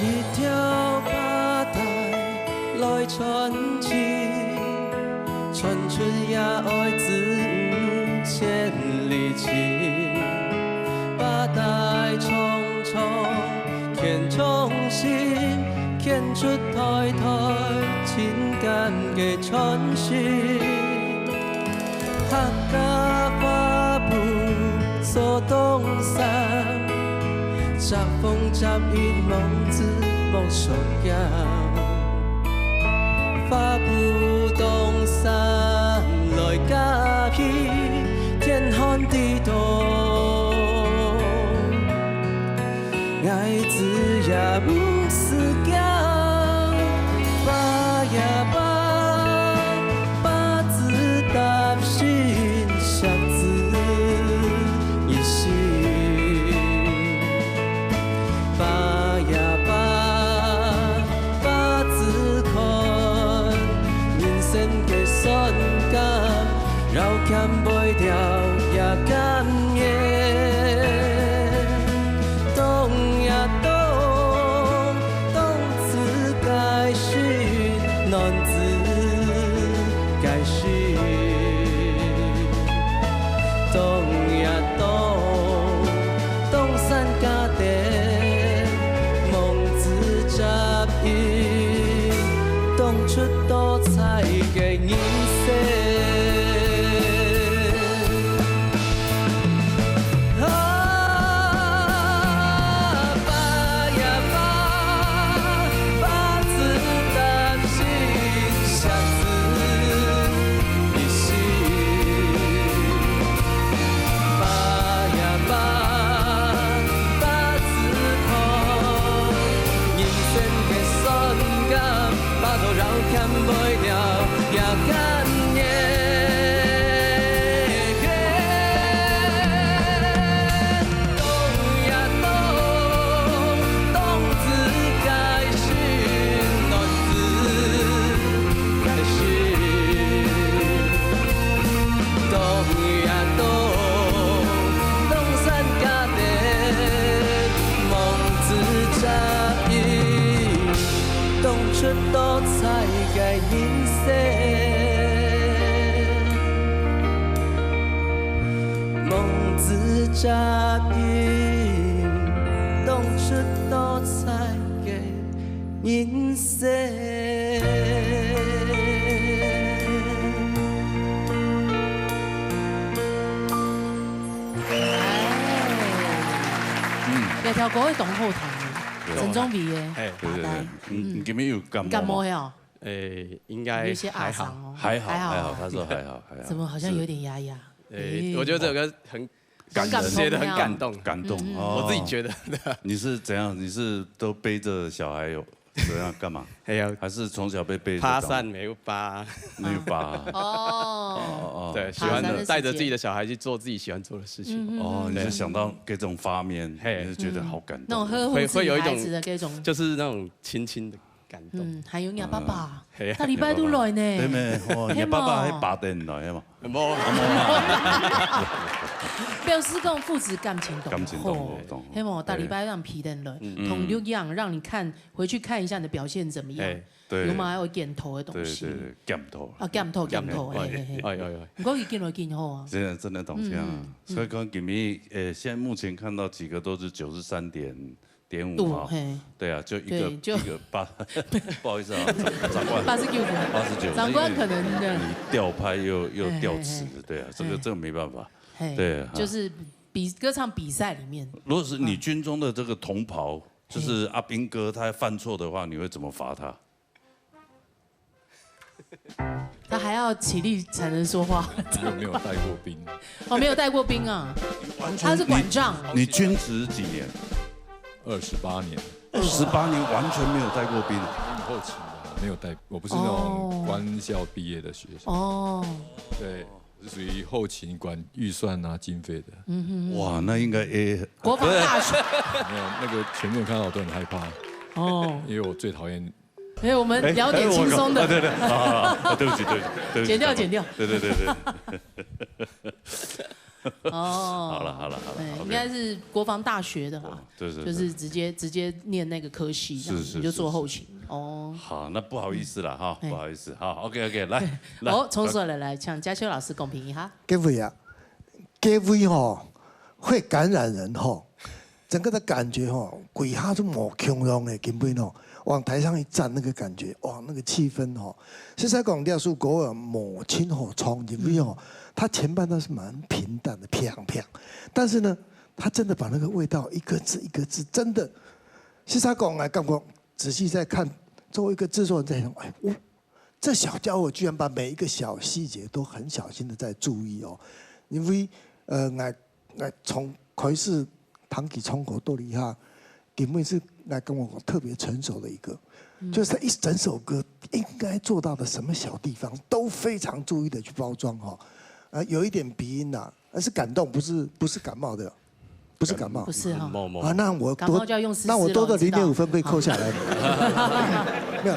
一條八代來傳情，傳出爺哀子女千里情。八代長長牽長心，牽出代代情感个傳承。 客家花布鎖東山，接風接雨望子望叔爺。花布東山來加被，天寒地凍。 哀子也毋使驚，八呀八，八字踏新，惜子一心。八呀八，八字干袂了也甘願。動也動，動自家心，亂自家心。動也動，動散家庭，夢自在。 動出多彩个人生，夢自在，動出多彩个人生。哎，這條歌會當好聽。 對啊。陳宗偉个，嘿。對，對，對。拍單。嗯，你今日有感冒嗎？感冒係哦？誒，應該還好。有些阿桑哦。還好，還好。還好，他說還好，還好。怎麼好像有點啞啞？是。誒，誒。我覺得這首歌很感人。寫得很感動。感動，嗯。哦。我自己覺得。你是怎樣？你是都背著小孩有，怎樣，幹嘛？哎呀，還是從小被背著長大？爬山沒有爬。沒有爬。哦。哦，哦，哦。對，喜歡爬山的時節。帶著自己的小孩去做自己喜歡做的事情。嗯，嗯，哦，嗯。你就想到這種畫面，嘿。你就覺得好感動。那種呵護自己孩子的這種。會，會有一種，就是那種親親的 感動。嗯，還有你爸爸，嗯。係啊。逐禮拜都來呢。對咩？哦，你爸爸還爬等來嘛？無。表示講父子感情當好。感情當好，當好。係無？逐禮拜讓皮等來，嗯。同錄影，讓你看，回去看一下你的表現怎麼樣。係。對。有嘛，還有檢討的東西。對，對，對，檢討。啊，檢討，檢討，檢討，係，係，係。哎，哎，哎。毋過佢緊來緊好啊。真的，真的當像啊。嗯，嗯。所以講，今日，呃，現在目前看到幾個都是九十三點 點五哈。度，嘿。對啊，就一個，對，就一個八，不好意思啊，長，長官。八十九分。八十九，長官可能，因為你調拍又，又調職，嘿，嘿，嘿。對啊，這個，嘿，這個沒辦法。嘿，對啊。就是比，歌唱比賽裡面。如果是你軍中的這個同袍，嗯。就是阿兵哥，他犯錯的話，你會怎麼罰他？ 他還要起立才能說話。我沒有帶過兵。哦，沒有帶過兵啊。完全，他是館長。你，你軍職幾年？二十八年。二十八年完全沒有帶過兵。後勤的，沒有帶，我不是那種，哦，官校畢業的學生。哦。對，我是屬於後勤管預算啊、經費的。嗯哼哼。哇，那應該，誒，國防大學。沒有，那個全部人看到我都很害怕。哦。因為我最討厭 哎，我們聊點輕鬆的。哎，哎，我，啊，對，對，啊，啊，啊，對不起，對不起，對不起，剪掉，剪掉。對，對，對，對。哦。好了，好了，好了，哎，OK。應該是國防大學的啦，哦，對，對，對。就是直接，直接念那個科系，這樣，是，是，你就做後勤。是，是。哦。好，那不好意思了哈，嗯。嘿。不好意思，好，OK，OK，來，來。好，從這裡來，請嘉秋老師公平一下。各位啊， 各位吼，會感染人吼，整個的感覺吼，歸下都無共樣的，根本吼，往台上一站，那個感覺，哇，那個氣氛吼，實在講，這首歌啊，無盡好唱，因為吼，嗯。它前半段是蠻平淡的，砰砰，但是呢，它真的把那個味道一個字一個字，真的，實在講來，感覺仔細在看，作為一個製作人在想，哎，我 這小家伙居然把每一個小細節都很小心的在注意哦。因為，呃，𠊎，𠊎從開始聽佢唱歌到這下，根本是𠊎感覺特別成熟的一個，嗯。就是他一整首歌應該做到的什麼小地方都非常注意的去包裝哈。呃，有一點鼻音啦，但是感動，不是，不是感冒的。 不是感冒。不是哈。感冒。啊，那我多，感冒就要用思思咯，那我多的零點五分可以扣下來。你知道。沒有。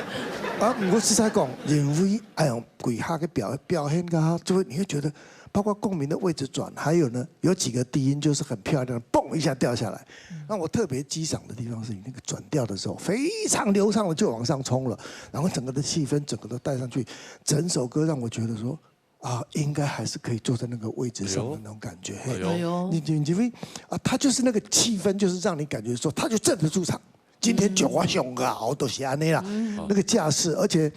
啊，毋過實在講，因為，哎喲，歸下个表，表現啊，就會，你會覺得，包括共鳴的位置轉，還有呢，有幾個低音就是很漂亮，嘣一下掉下來。嗯。那我特別激賞的地方是你那個轉調的時候，非常流暢的就往上衝了，然後整個的氣氛整個都帶上去，整首歌讓我覺得說， 啊，應該還是可以坐在那個位置上的那種感覺，哎喲。嘿。哎喲。你，你，你會，啊，他就是那個氣氛，就是讓你感覺說，他就鎮得住場。今天九華雄啊，我都是安內啦，嗯。那個架勢，而且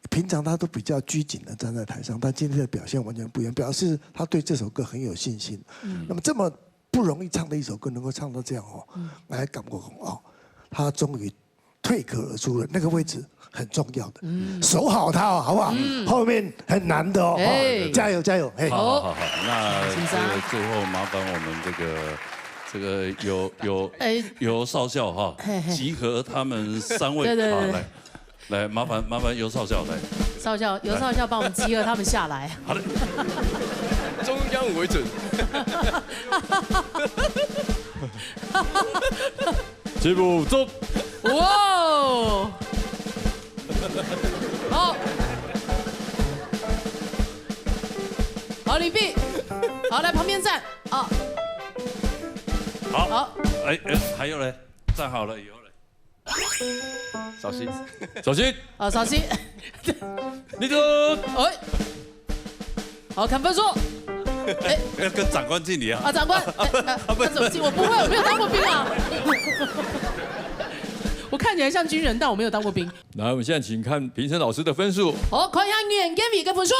平常他都比較拘謹的站在台上，但今天的表現完全不一樣，表示他對這首歌很有信心。嗯。那麼這麼不容易唱的一首歌，能夠唱到這樣哦，嗯。來感覺哦，他終於 脫穎而出了，那個位置很重要的，嗯。守好它哦，好不好？嗯。後面很難的哦，哎。哦，加油，加油，嘿。好，好，好，好。那這個最後麻煩我們這個，這個由，由，哎。由少校哈，嘿，嘿。集合他們三位，對，對，對。好，來。来，麻烦麻烦尤少校来。少校，尤少校帮我们集合他们下来。好的。中央为准。节目中。哇哦！好。好，李碧。好，来旁边站。好。好。好。哎哎，还有嘞，站好了以后嘞。 小心。小心。啊，小心。你走。哎。好，看分数。哎。要跟长官敬礼啊。啊，长官，哎，哎，啊，不是。那怎么敬？我不会，我没有当过兵啊。我看起来像军人，但我没有当过兵。来，我们现在请看评审老师的分数。好，看一下阮建伟个分数。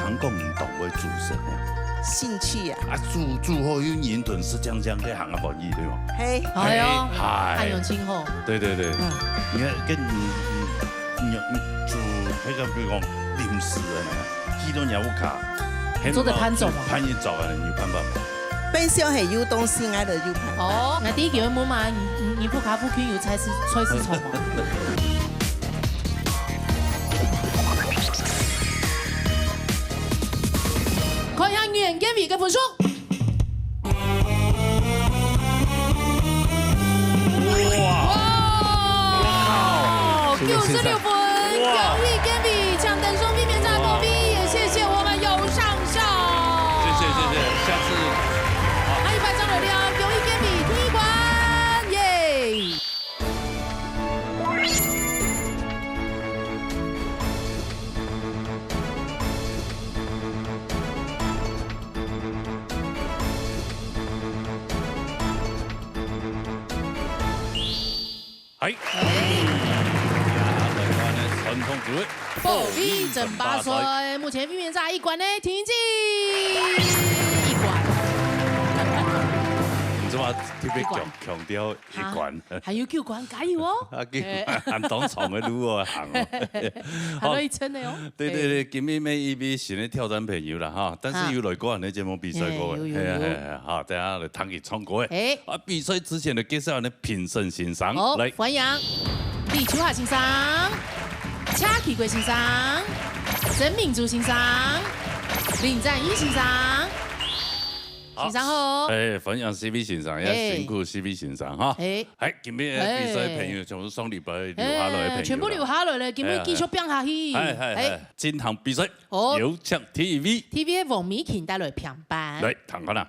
通講毋當會煮食呢？興趣啊。啊，煮，煮好有人頓食靚靚，該行啊歡喜，對無？嘿。哎喲，嗨。哎喲，真好。對對對。嗯。你看，跟你，你，你煮，那個，比如講，臨時的呢，幾多年屋下，做得搬走嗎？搬一走啊，你有辦法無？ 冰箱係有東西，𠊎就有辦法。哦，𠊎第一个問嘛，你，你，你屋下附近有菜市，菜市場無？看一下阮建偉个分數。哇！哇！九十六分，哇！恭喜建偉，搶等送避免站个保庇，也谢谢我们尤少校。谢谢谢谢，下次。还有一百张流量，恭喜建伟第一关，耶！ 哎。哎。傳統組。保庇爭霸賽，目前避免站一關呢，停止。一關。你知道嗎？特別強，強調一關。啊，還有九關，加油哦。啊，九關，哎。還當長的路哦，行哦。還有一層的哦。對對對，今日每一位新的挑戰朋友啦哈，但是有來過咱个節目比賽過的，哎，有有有。嘿啊嘿啊，好，等下來聽佢唱歌的。哎。 啊，比賽之前就介紹恁个評審先生。好，來。歡迎李秋霞先生、車啟貴先生、曾明珠先生、林展義先生。好。先生好。哎，歡迎四位先生，也辛苦四位先生哈。哎。哎，今日个比賽朋友全部上禮拜留下來个朋友啦。哎，全部留下來了，今日繼續拼下去。哎，哎，哎，哎。進行比賽，哦。有請T V。T V个黃美琴帶來評判。來，聽看啦。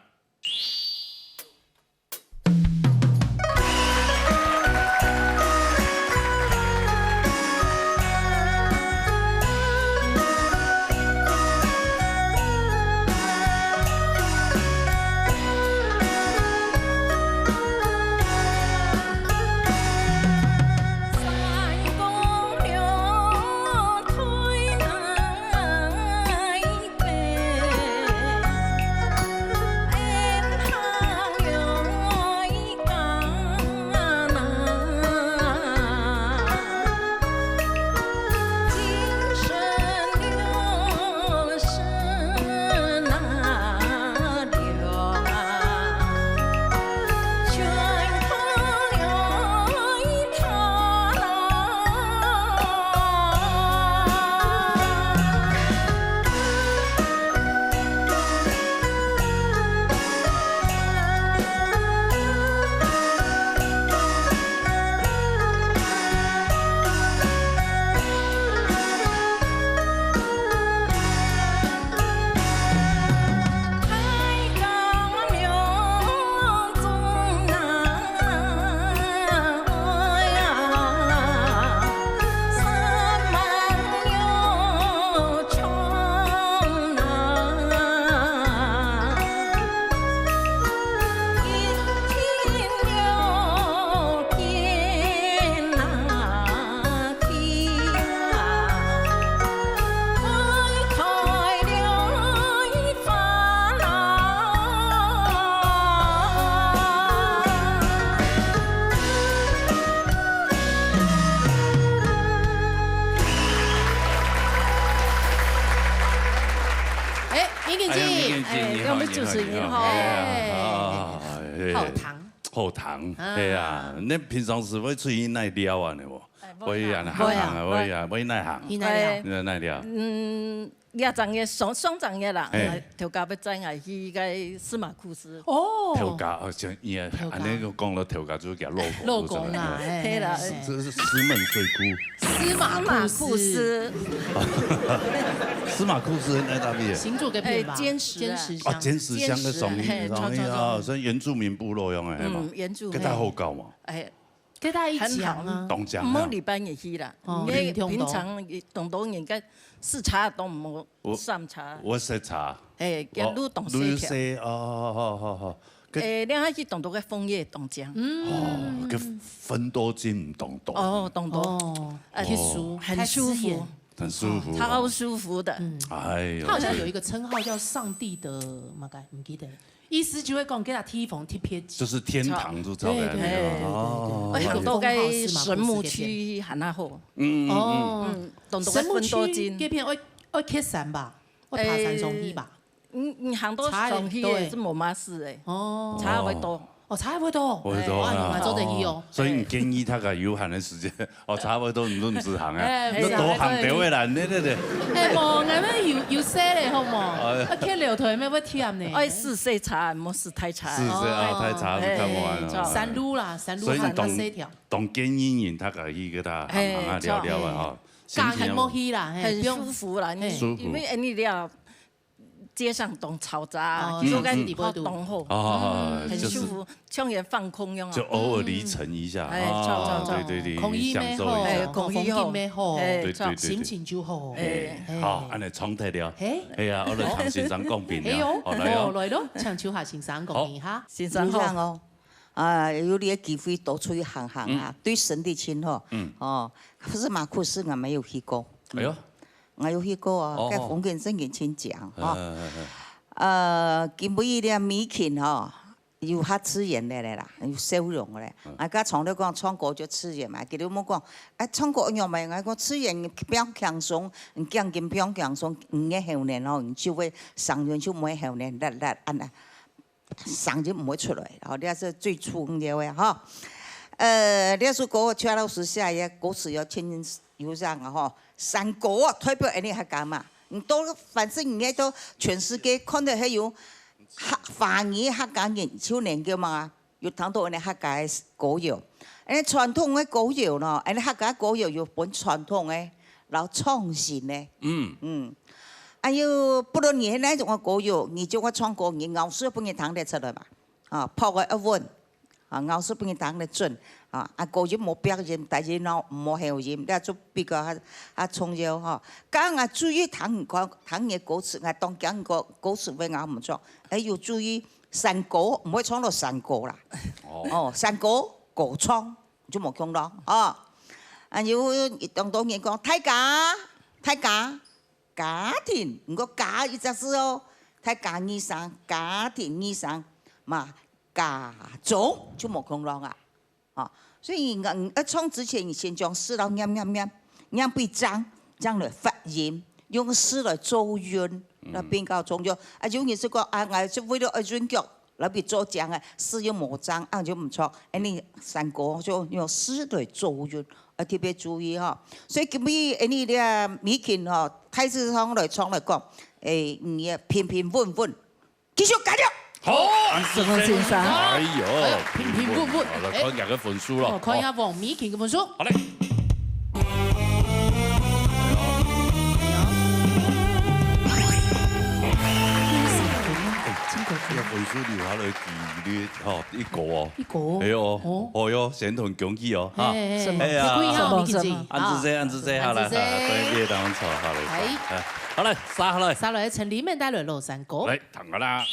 哎，明景姐，哎，明景姐，哎，你好，我們主持人，你好，你好。哎，哎，哎，好糖。好糖，啊。哎呀，你平常時會出去哪尞啊，你無？哎，會啊，會啊，行啊，會啊，會哪行？去哪尞？哎，你哪尞？嗯，這站个上，上站个啦，哎。頭家要載𠊎去該司馬庫斯。哦。頭家，哦，像你啊，頭家。恁呢講到頭家就叫老公，老公啊，哎，係啦。哎，哎。這是石門水庫。司馬庫斯。司馬庫斯。司馬庫斯在哪位？新竹該片吧？哎，尖石啊。尖石鄉。哦，尖石鄉个上面，尖石啊，嘿，上面啊，著，著，著。所以原住民部落用的，嘿嘛？嗯，原住民。該大好搞嘛？哎，該大一講啊。很好。當講啊。毋好禮拜日去啦，哦，你平常都。平常當多人个視察都毋好上車。我，我識車。哎，哦，路當細條。路細，哦，好，好，好，好。該，哎，你還去當多个楓葉當靚。嗯。哦，該芬多精當多。哦，當多。哦，哎，去舒，哦。很舒服。太刺眼。 很舒服哦。超舒服的。嗯。哎喲。它好像有一個稱號叫上帝的，麼个，毋記得。意思就係講，該个地方特別就是天堂就照該樣。對，對，對，對，對。哦。哎，很多个神木區還較好。嗯，嗯，嗯。哦。嗯，當多个芬多精。神木區該片愛，愛蹶山吧？愛爬山上去吧？哎， 你，你行到上去也係無麼事誒。哦。差不多。哦，差不多。差不多啊。哎，哇，你嘛做得去哦。所以你建議大家有閒个時間，哦，差不多你就毋使行啊，哎，你多行兜仔啦，對，對，對。哎，無，𠊎兜有，有細咧，好無？哎。啊，蹶樓梯乜會忝呢。愛試細車，毋好試大車。試細啊，哦。大車就較無閒啊。哎，著。山路啦，山路行較細條。所以你當，當建議人大家去該搭行行啊，哎，尞尞啊，吼。著。心情啊。敢還無去啦，嘿，很舒服啦，你，嘿。舒服。因為恁呢尞 街上當嘈雜，哦，就該地方當好，哦，嗯，很舒服，就是像人放空一樣啊。就偶爾離塵一下，嗯。哎，啊，著，著，著。對，對，對，空氣乜好，享受一下。哎，空氣好，風景乜好，哎，著。對，對，對，對。心情就好。哎。哎。好，恁呢衝忒了。哎。哎呀，我來聽先生講評了。哎喲，好，來哦。哦，來咯，請秋霞先生講評一下。好。先生好。有影哦，啊，有這个機會多出去行行啊，嗯。對身體真好。嗯。哦，可是馬庫斯我沒有去過。哎喲。 𠊎有去過哦，哦，該風景真个真靚，哦。吼。哎，哎，哎。呃，今晡日這美琴吼，有較自然个咧啦，有笑容个咧。嗯。啊，該常常講唱歌就自然嘛，佢兜問講，哎，唱歌仰般？𠊎講自然，放輕鬆，你講緊放輕鬆，你个後面吼，你就會聲音就毋會後面辣辣恁呢。 聲音毋會出來，吼，這係最重要个，吼。呃，這首歌邱老師寫个，歌詞有真有影个，吼。山歌啊，代表𠊎俚客家嘛。你到，反正你到全世界看到還有客，華語客家人，就能夠嘛，有聽到𠊎俚客家个歌謠。𠊎俚傳統个歌謠呢，𠊎俚客家歌謠有分傳統个，摎創新个。嗯。嗯。 哎喲，不論你係哪種个歌謠，你就愛唱歌，你咬字分人聽得出來嘛。啊，拍个要穩，啊，咬字分人聽得準，啊，啊，高音無鼻音，低音咯，無喉音，這就比較較，較重要吼。該𠊎注意聽你歌，聽你个歌詞，𠊎當驚你歌，歌詞會咬毋著。哎，有注意山歌，毋會唱到山歌啦。哦。哦，山歌，歌唱，就無共咯，吼。啊，有當多人講，大家，大家， 家庭，毋過家一隻字哦，大家二聲，家庭二聲，嘛，家中就無共樣啊。哦，所以你，你愛唱之前，你先將字摎唸唸唸，唸分正，正來發音，用字來做韻，嗯。來比較重要。啊，有人係講，啊，𠊎係為了愛韻腳， 來比做正个，字又無正，恁就毋著。恁呢山歌就用字來做韻，愛特別注意吼。所以今晡日恁呢這美琴吼，大致上來唱來講，誒，你愛平平穩穩，繼續加油！好，安子生先生。哎喲，哎喲，平平穩穩。好，來看一下个分數咯。哦，看一下黃美琴个分數。好嘞。 哎，這个分數留下來幾率吼，一個哦。一個哦。哎喲，哦。哦喲，先同恭喜哦，哈。哎，哎，哎。哎呀，什麼？什麼？安子生，安子生，好了，安子生。啊，對，列當中，好了，哎。哎，好了，殺下來。殺下來，陳麗妹帶來嘍，三個。來，聽个啦。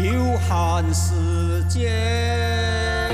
有限時间。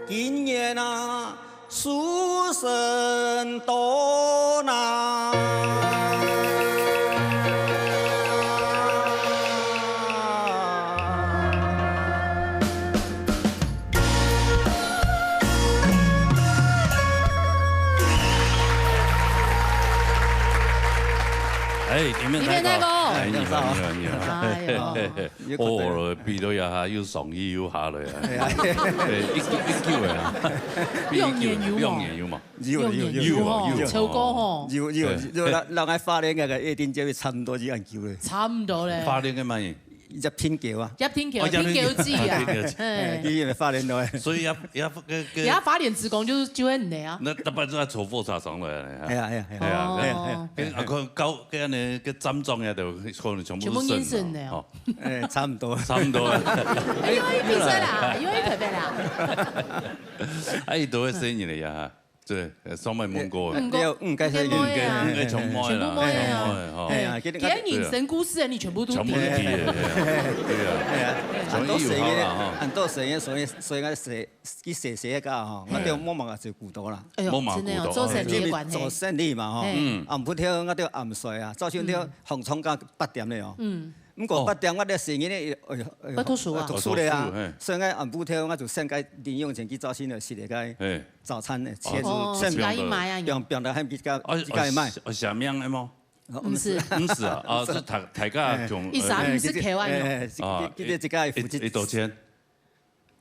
今年啊，书生多呐。哎，你们你们那个，哎，你好，你好，你好。哎呦。哦，比到呀，又上衣又下来啊。哎呀。哎，一九，一九的啊。两年有无？两年有嘛？有，有，有，有，有，有，有。秋哥吼。有，有，对。有，人，人个花莲个个一定就差不多一样久了。差不多嘞。花莲个嘛，一品桥啊。一品桥，哦，品桥子啊。一品桥子。哎，哎。你也花莲的。所以要，要，个，个。也花莲职工就是，就很累啊。那，那不然就要坐火车上来啊。哎呀，哎呀，哎呀。哎呀，哎呀，哎呀。哦。跟，啊，可能高，跟那个站长呀，都可能全部是全部省的，省的哦。哦。 哎，差不多。差不多。哎，因为比赛啦，因为特别啦。哎，都会生日了呀，对，呃，上面问过。嗯，你有，嗯，该生日。应该，应该全部的啦，全部的啊。全部的吼。哎呀，今天，今天人生故事，你全部都全部都提了。提了，对啊。哎呀，全部有好啦哈。很多生意，很多生意，所以，所以，所以， 去踅踅个吼，嘿。我對無麼个就顧到啦。哎喲，無麼个顧到，真的哦，做生意的關係。因為做生意嘛吼，嘿。嗯。暗晡頭我就暗睡啊，早上頭嗯。䟘床到八點了哦。嗯。毋過八點我的生意呢，哎喲，哎喲，要讀書啊。讀書了啊，哦，讀書，嘿。所以我暗晡頭我就先該零用錢去早先就食了該嘿。早餐的錢，哦，先自家去買啊。放，放到還比較，哦，比較買。哦，寫名的嗎？哦，毋是。毋是啊，啊，是大，大家共，哎。意思啊，哎，毋是開玩笑。哎，哎，啊，記得自家負責。一，一多錢？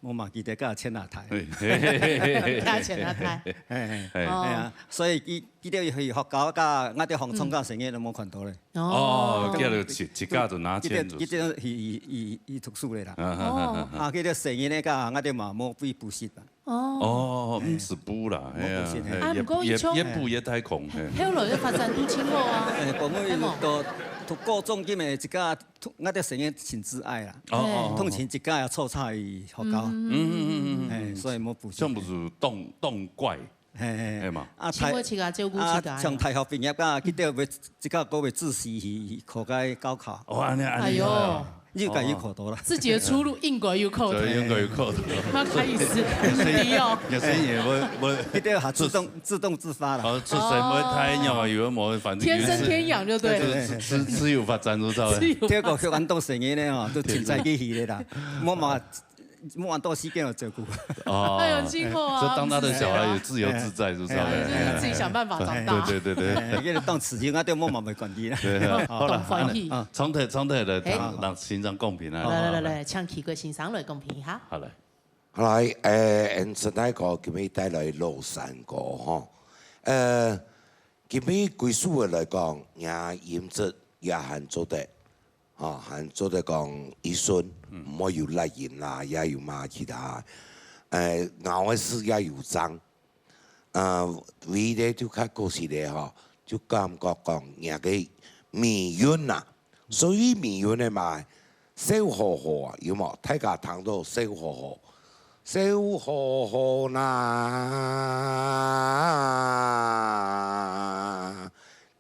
我嘛記得甲千下台。嘿，嘿，嘿，嘿，嘿。甲千下台。嘿，嘿，嘿。哦。嘿啊，所以佢，佢兜去學校，甲我兜䟘床甲成日都無看到咧。哦，哦。叫做自，自家就拿錢就是。佢兜，佢兜去，去，去，去讀書咧啦。啊，啊，啊，啊。哦。啊，佢兜成日咧，甲我兜嘛無去補習啦。哦。哦，毋使補啦，無補習，嘿啊，嘿。啊，毋過佢像，也，也，也補也太空，嘿。後來个發展都真好啊。嘿，講到，係無？到，到高中，佢兜自家 通，𠊎兜成日親自愛啦。哦，哦，哦。通勤一家要湊差去學校。嗯，嗯，嗯，嗯，嗯。哎，所以無補習。全部係當，當乖，嘿，嘿。係嘛？啊，大，盡愛自家照顧自家。啊，像大學畢業啊，佢兜會，自家个會自習去，去考該高考。哦，恁樣，恁樣。哎喲。又該又考到啦。自己的出路應該有考頭。對，應該有考頭。他開始，你哦。有些人會，會佢兜還自動，自動自發啦。哦，出社會太遠啊，有的無，反正有一次天生天養就對了。就是自，自由發展就到了。自由發展。結果去玩到成年了哦，都凊彩去去了啦，無嘛，無恁多時間來照顧。哦。哎喲，辛苦啊，這當他的小孩也自由自在，就對了。哎，就是自己想辦法長大。對，對，對，對。哎，因為當時間啊，對，無嘛無關係啦。對啊，好了，當歡喜。啊，長腿，長腿的，嘿。讓先生公平啊。來，來，來，來，請奇貴先生來公平一下。好嘞。 好來，誒，𠊎陳大哥今日帶來老山歌吼。呃，今日歸屬个來講，若音質也還做得，吼，還做得講一順，嗯。毋會有拉音啦，也有嘛其他，誒，咬个字也有正。 呃，唯一个就較可惜个吼，就感覺講若个尾韻啊，所以尾韻个嘛，笑呵呵啊，有無？大家聽到笑呵呵，笑呵呵呐，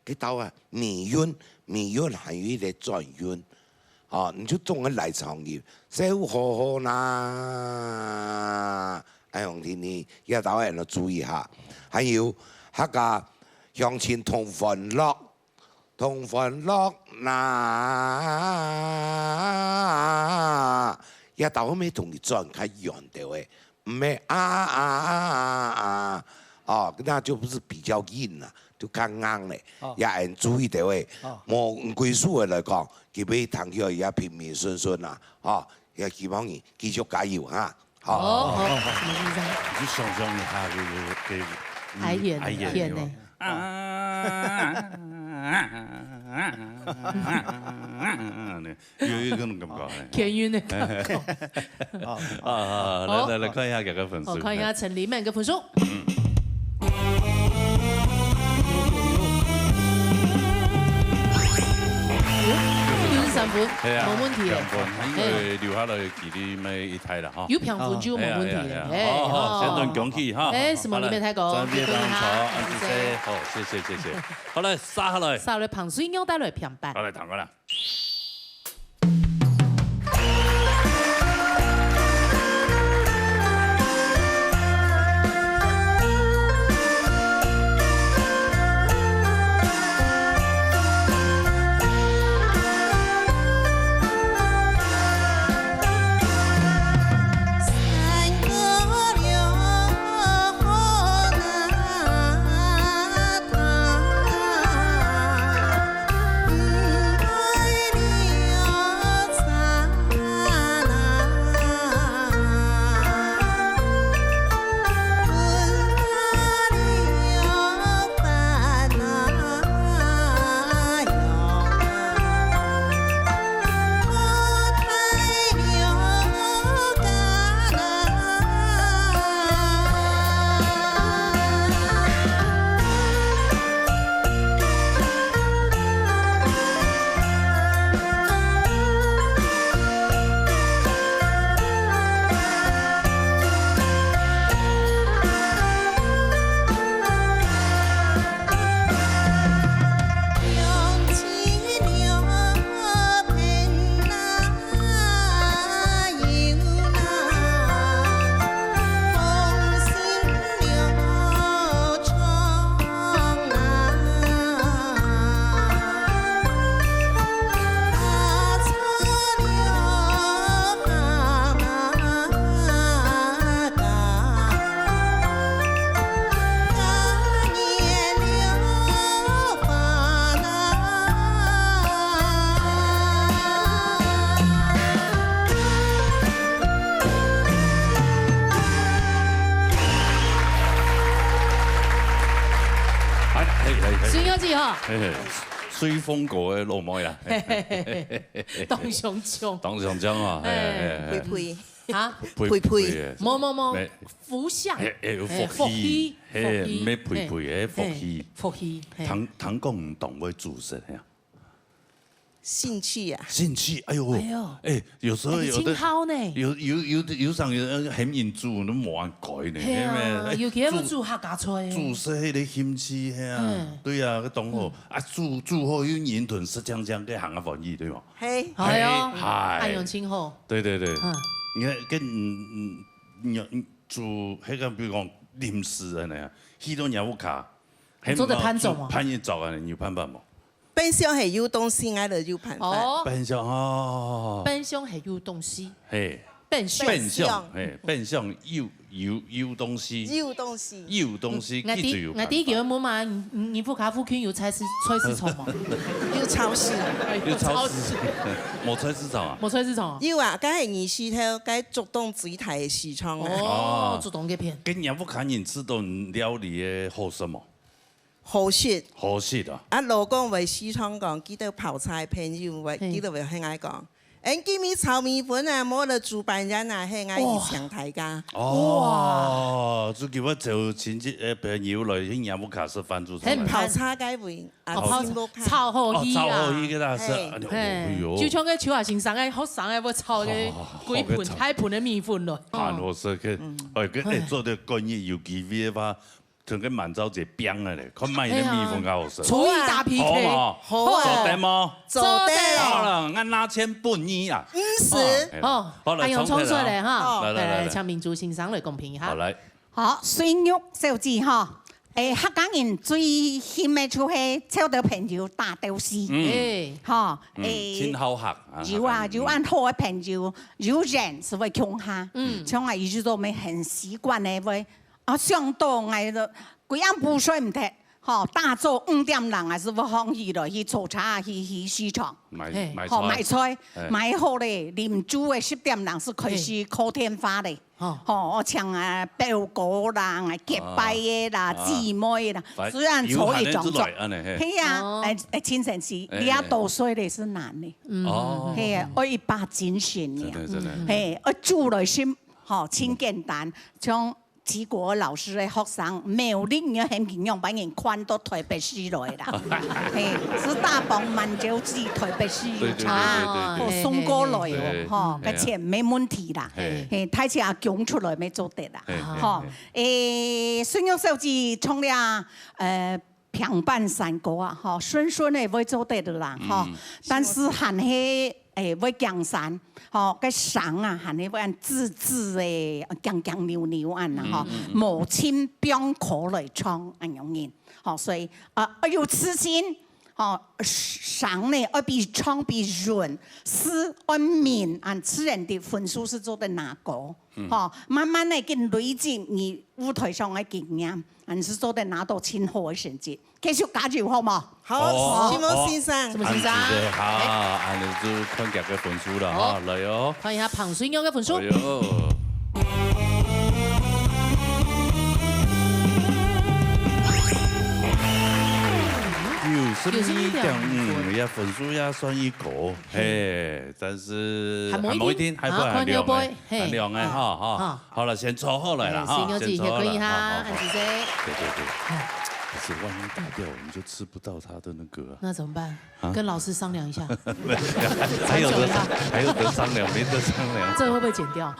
該兜啊，尾韻，尾韻還有一個轉韻，吼，你就總愛來唱佢，笑呵呵呐。 哎，紅天天，這兜愛注意下。還有，客家鄉親同歡樂，同歡樂呐，這兜愛同佢轉較遠兜仔，毋係啊啊啊啊啊，哦，那就毋係比較硬啦，就較硬咧，哦。也愛注意兜仔。哦。無歸屬个來講，佢會聽起來也平平順順啦，哦，也希望你繼續加油哈。 好。哦，好，什麼意思啊？你就想像一下，這個，這個，嗯，哀怨，哀怨，怨呢？有沒有？啊，有，有這種感覺，哎。天韻的感覺。啊，啊，來，好。來，來，看一下這個分數。好，看一下陳立滿个分數。嗯。 六十三分，係啊，無問題。兩分，因為留下來距離乜一大啦，吼。有平分就無問題了，係啊，係啊，係啊。係，好，好，好。先等恭喜，哈。哎，什麼你們太高，好，來，準備當好，恭喜，恭喜。好，謝謝，謝謝。好，來，續下來。續下來，彭水娘帶來平板。好，來，聽過啦。哈。嘿嘿，隨風哥个老妹啦，當上將。當上將啊，嘿嘿嘿。呸呸。啊？呸呸。呸呸。無無無，福相。嘿，嘿，有福氣。嘿，福氣，嘿，毋係呸呸，嘿，福氣。嘿，福氣，嘿。聽，聽講你當會煮食，嘿啊。 興趣啊。興趣，哎喲，哎喲。哎，有時候有的，哎，真好呢。有，有，有，有時候有人嫌人煮，都無人改呢，嘿啊，係咪？哎，尤其係煮，煮客家菜。煮食彼个興趣，係啊，嗯。對啊，該當好。嗯。啊，煮，煮好又人吞，食淨淨，該行啊歡喜，對無？嘿。哎喲，哎。哎喲，真好。對對對。嗯。你看，跟，嗯，嗯，你，你煮，彼个，比如講，臨時个呢，去到若屋下，做得辦桌無？辦一桌啊，你有辦法無？ 冰箱係有東西，𠊎就有辦法。哦。冰箱，哦。冰箱係有東西。嘿。冰箱。冰箱，嘿，冰箱有，有，有東西。有東西。有東西，𠊎知，佢就有辦法。𠊎知佢問嘛，你，你，你屋下附近有菜市，菜市場無？有超市。有超市。無菜市場啊？無菜市場啊？有啊，該係二市頭，該竹東最大个市場啊。哦，哦。竹東該片。該若屋下人食到料理个好食無？ 好食。好食啊。啊，老公會時常講，佢兜泡茶个朋友，會，嘿。佢兜會喊𠊎講，「哎，今日炒米粉啊，無了煮粄圓啊，喊𠊎去請大家。」哇。哦，就叫𠊎招親戚，呃，朋友來，去若屋下食飯，就係。很泡茶該位，啊，哦，泡，請屋下。炒好去啊。哦，炒好去个啦，係。嘿。哎喲，嘿，哎喲。就像該秋華先生个學生个，會炒个哦，幾盆，好个炒。大盆个米粉咯。哦。很好食个，嗯。哎，該，哎，哎。做得過日有機會个話， 同該滿昭姐拚个咧，看麼个米粉較好食。廚藝大P K。好嘛？好啊。做得無？做得。好了，𠊎拿錢分你啊。毋使。哦，哎，哦，好了，哎喲，衝出來。衝出來哈。好。來，來，來，來。來，請明珠先生來公平一下。好，來。好，水玉小姐哈，哎，客家人最興个就係湊兜朋友打鬥敘。嗯。哎。哈，嗯，哎，真好客啊，有啊，客家人。有恁好个朋友，有緣就會共下。嗯。像啊，以前都無很習慣个，會 啊，想到𠊎就歸暗晡睡毋忒，吼，打早五點零還係會䟘起來去坐車去，去市場，買，嘿。買菜。吼，買菜，嘿。買好咧，臨晝个十點零就開始call電話咧。嘿。吼。吼，𠊎請啊表哥啦，結拜个啦，啊。姊妹啦，啊。雖然坐一張桌。有閒个就來，恁呢，嘿。係啊，哦。哎，哎，真神奇，哎，你也多睡咧係難呢。哎。哦。係啊，愛一把精神呢。真的，真的。嘿，愛煮來食，吼，真簡單，像 吉國老師个學生，苗栗人很平常，把人款到台北市來啦。嘿，係大幫滿洲去台北市有差，對，對，對，對，對。哦，送過來哦，嘿，嘿，嘿。吼，嘿啊。該錢無問題啦。嘿。嘿，大家供出來無做得啦。嘿，嘿，吼，嘿。誒，孫玉小姐從了，呃， 平板山歌啊，吼，順順个會做得啦，吼。嗯。但是還係，誒，會驚山，吼，該聲啊，還係會恁吱吱个，強強扭扭恁啊，吼，嗯，嗯，嗯。無盡放開來唱恁樣人，吼，所以，啊，愛有自信，吼，聲呢，愛比唱比潤，係愛明，恁自然个分數係做得拿高。 嗯。吼，慢慢个跟累積你舞台上个經驗，恁樣係做得拿到盡好个成績。繼續加油，好無？好，哦，承蒙先生。哦，承蒙先生。恁樣子个，好，恁樣就看佢个分數了，好。哈，來哦。看一下彭水玉个分數。哎喲。九十一點五，九十一點五分。也分數也算一高，嘿，但是還無一定，還無一定，還不，好，還兩个，看後背，嘿，還兩个，好，哈，哈。好。 好了，先坐好來了，哎，哈，先坐好來，先坐好來，好，好，好。恁仔細。對，對，對。哎。可是萬一打掉，我們就吃不到他的那個啊。那怎麼辦？啊？跟老師商量一下。還有得商，還有得商量，沒得商量。這會不會剪掉？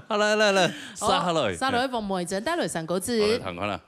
好，來，來，來，好，續下來。續下來，黃梅珍帶來三個字。好，來，聽看啦。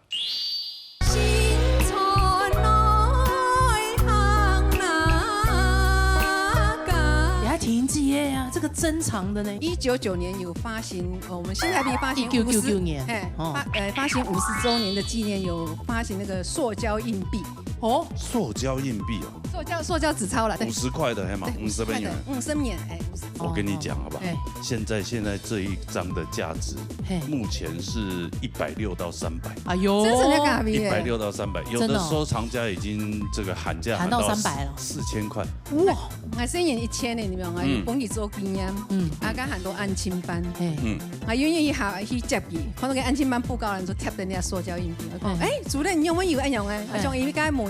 也還挺緊的呀，這個珍藏的呢。一九九年有發行，呃，我們新台幣發行一九九九年，五十，嘿，哦。發，呃，發行五十週年的紀念，有發行那個塑膠硬幣。哦。塑膠硬幣哦。塑膠，塑膠紙鈔啦，對。五十塊的，嘿嘛，對，五十塊的，五十塊的，五十元。嗯，五十元，哎，五十。我跟你講好不好？哦，哦。哎。現在，現在這一張的價值，嘿。目前是一百六到三百。哎喲。真是那個啊，一百六到三百，有的收藏家已經這個喊價喊到喊到三百了。四千塊。 哇，𠊎細人一千呢，你明白？嗯。有幫佢做紀念，嗯。啊，佢還多安親班，嘿。嗯。啊，遠遠一下去接佢，看到个安親班布告欄就貼等那塑膠硬幣，講，嘿。哎，主任，你有沒有恁樣啊？啊，嘿。像因為該無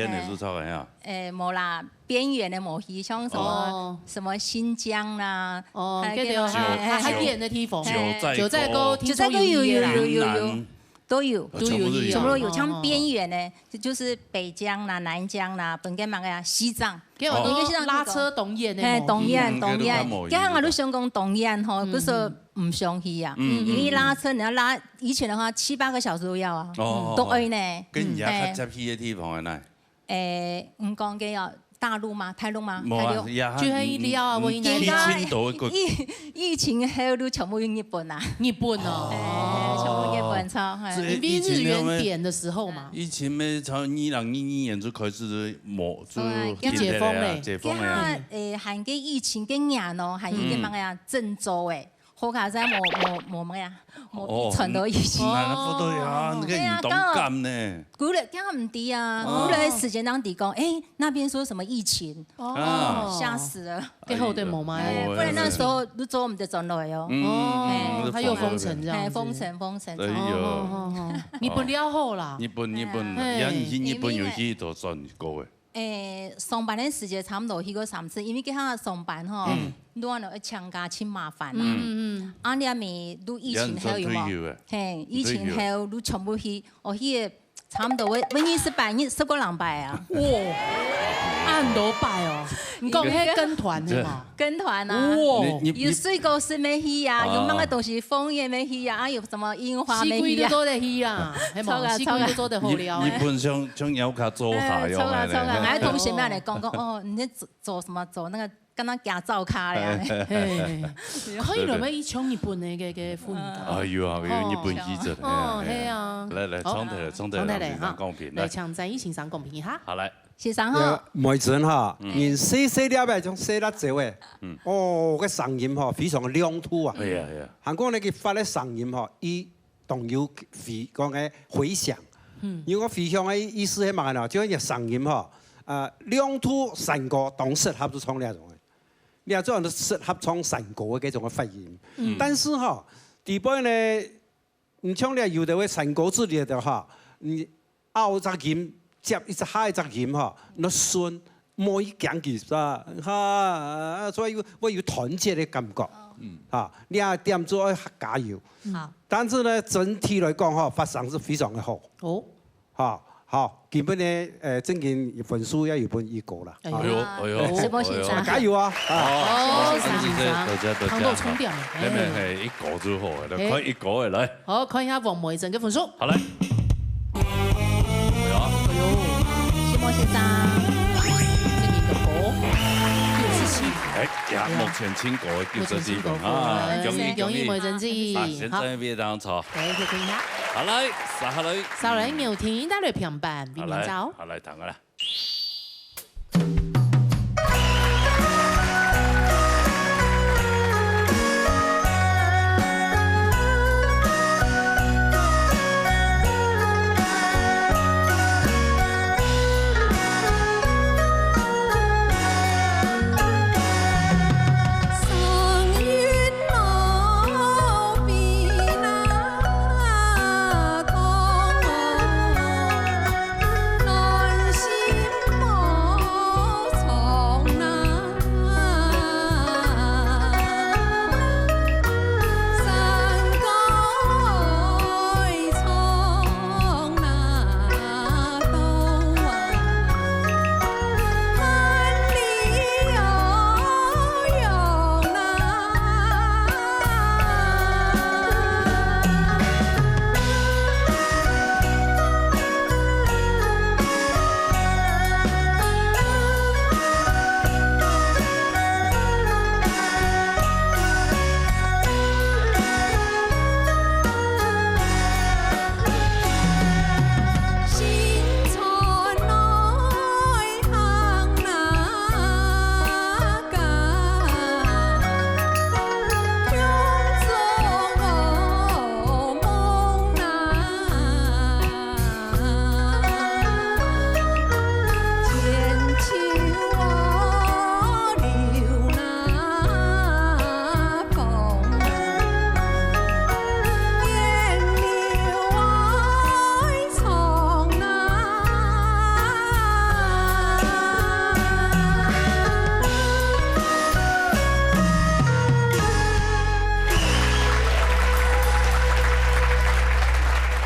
邊个就著个呀。誒，無啦，邊緣个無去，像什麼，哦。什麼新疆啦，哦，還有該條，該條，還，還，還遠个地方。九，九寨溝。九寨溝聽說有去啦。九寨溝有，有，有，有，有。雲南。都有。哦，全部都有。全部都有，哦，像邊緣个，就，就是北疆啦、南疆啦，本該麼个啊，西藏。該條，哦。有一個西藏，拉車當遠个無去。嘿，當遠，嗯，當遠。該就較無去。該下𠊎都想講當遠吼，嗯。可是 毋想去啊，嗯，因為拉車你要拉，以前的話七八個小時都要啊，哦，都愛呢。跟人家較接近个地方个呢？誒，毋講个哦，大陸嗎？大陸嗎？無啊，大陸。也就係一條啊，嗯，我應該嗯，去，去到个疫，疫情後都全部去日本啊。日本哦。誒，全部日本超，嘿。這因為日元貶的時候嘛。疫情咩，從二零二二年就開始無，就對，停下來啊，解封嘞。解封了呀。這下，誒，還个疫情个年哦，還有个麼个啊，鄭州誒。 好佳哉無，無，無麼个啊，無哦，傳到疫情。嗯，那不對啊，哦。那個你當敢呢。對啊，剛好。古來，剛好毋知啊，哦。古來个時間當知講，誒，那邊說什麼疫情，哦。啊。嚇死了。該好得無嘛。哎，不然那時候都做毋得轉來哦。嗯，哦，哎。還有封城這樣子。哎，封城，封城。哎喲。哦，哦，哦，哦。日本了好啦。日本，日本，哎。也毋係日本有去到轉過誒。 誒，上班个時節差毋多去過三次，因為該下上班吼，嗯。你愛請假真麻煩啊。嗯，嗯，嗯。啊，你還沒，你疫情後有無？也毋算退休誒。嘿，疫情後你全部去，哦，去个差毋多，我，我二十擺，二十個零擺啊。哇，恁多擺哦！你講該跟團个嘛？跟團啊。哇。你，你，有水果食愛去啊，哦。有麼个東西楓葉愛去啊，啊，有什麼櫻花愛去啊。四季都做得去啊，係無？著啊，四季都做得好尞誒。日，日本像，像邀客做客樣啊，哎，著啊，著啊。哎，同學們來講講，哦，你在做，做什麼？做那個，剛剛行灶跤咧。嘿，嘿，嘿。可以了，要去像日本个，个，个風格。哎喲啊，有日本記者。哦，哎呀，哎呀。係啊。來，來，哦，重提來，重提來，重提來，先生公平，來。來，請詹醫生先生公平一下。好，來。先生好。呀，每陣哈，嗯。人細細粒个，像細辣椒个，嗯。哦，个聲音吼，非常个亮度啊。哎呀，哎呀。還講呢，佢發个聲音吼，佢 當有回，講个回響。嗯。因為回響个意思係麼个呢？就係你聲音吼，呃，亮度、山歌當適合就唱這種个。也做人適合唱山歌个這種个發音。嗯。但是吼，底背呢，你像你有的會山歌之類的吼，你拗隻音，接一隻下一隻音吼，那順，無一講佢是吧？哈，所以會有團結的感覺。嗯。哈，你也點做愛加油。好。但是呢，整體來講吼，發聲是非常的好。哦。 好，好，今晡日，呃，正經分數也有分一個啦。哎呦，啊，哎呦，石波先生。哎呦。加油啊！啊。哦，石波先生，多謝，多謝，糖度充點了，嘿，嘿，嘿，一個就好了，哎。看一個的，來。好，看一下王梅珍个分數。好，來。哎呀。哎呦，石波先生，正經个高，六十七。哎呀，哎呀。目前最高个九十七分啊，目前最高个，恭喜，恭喜。恭喜梅珍姐。啊，現在非常吵。好。哎，去聽一下。好，來，接下來。 再來，有請大家評判，為明朝。好，來，好，來，聽啊，來。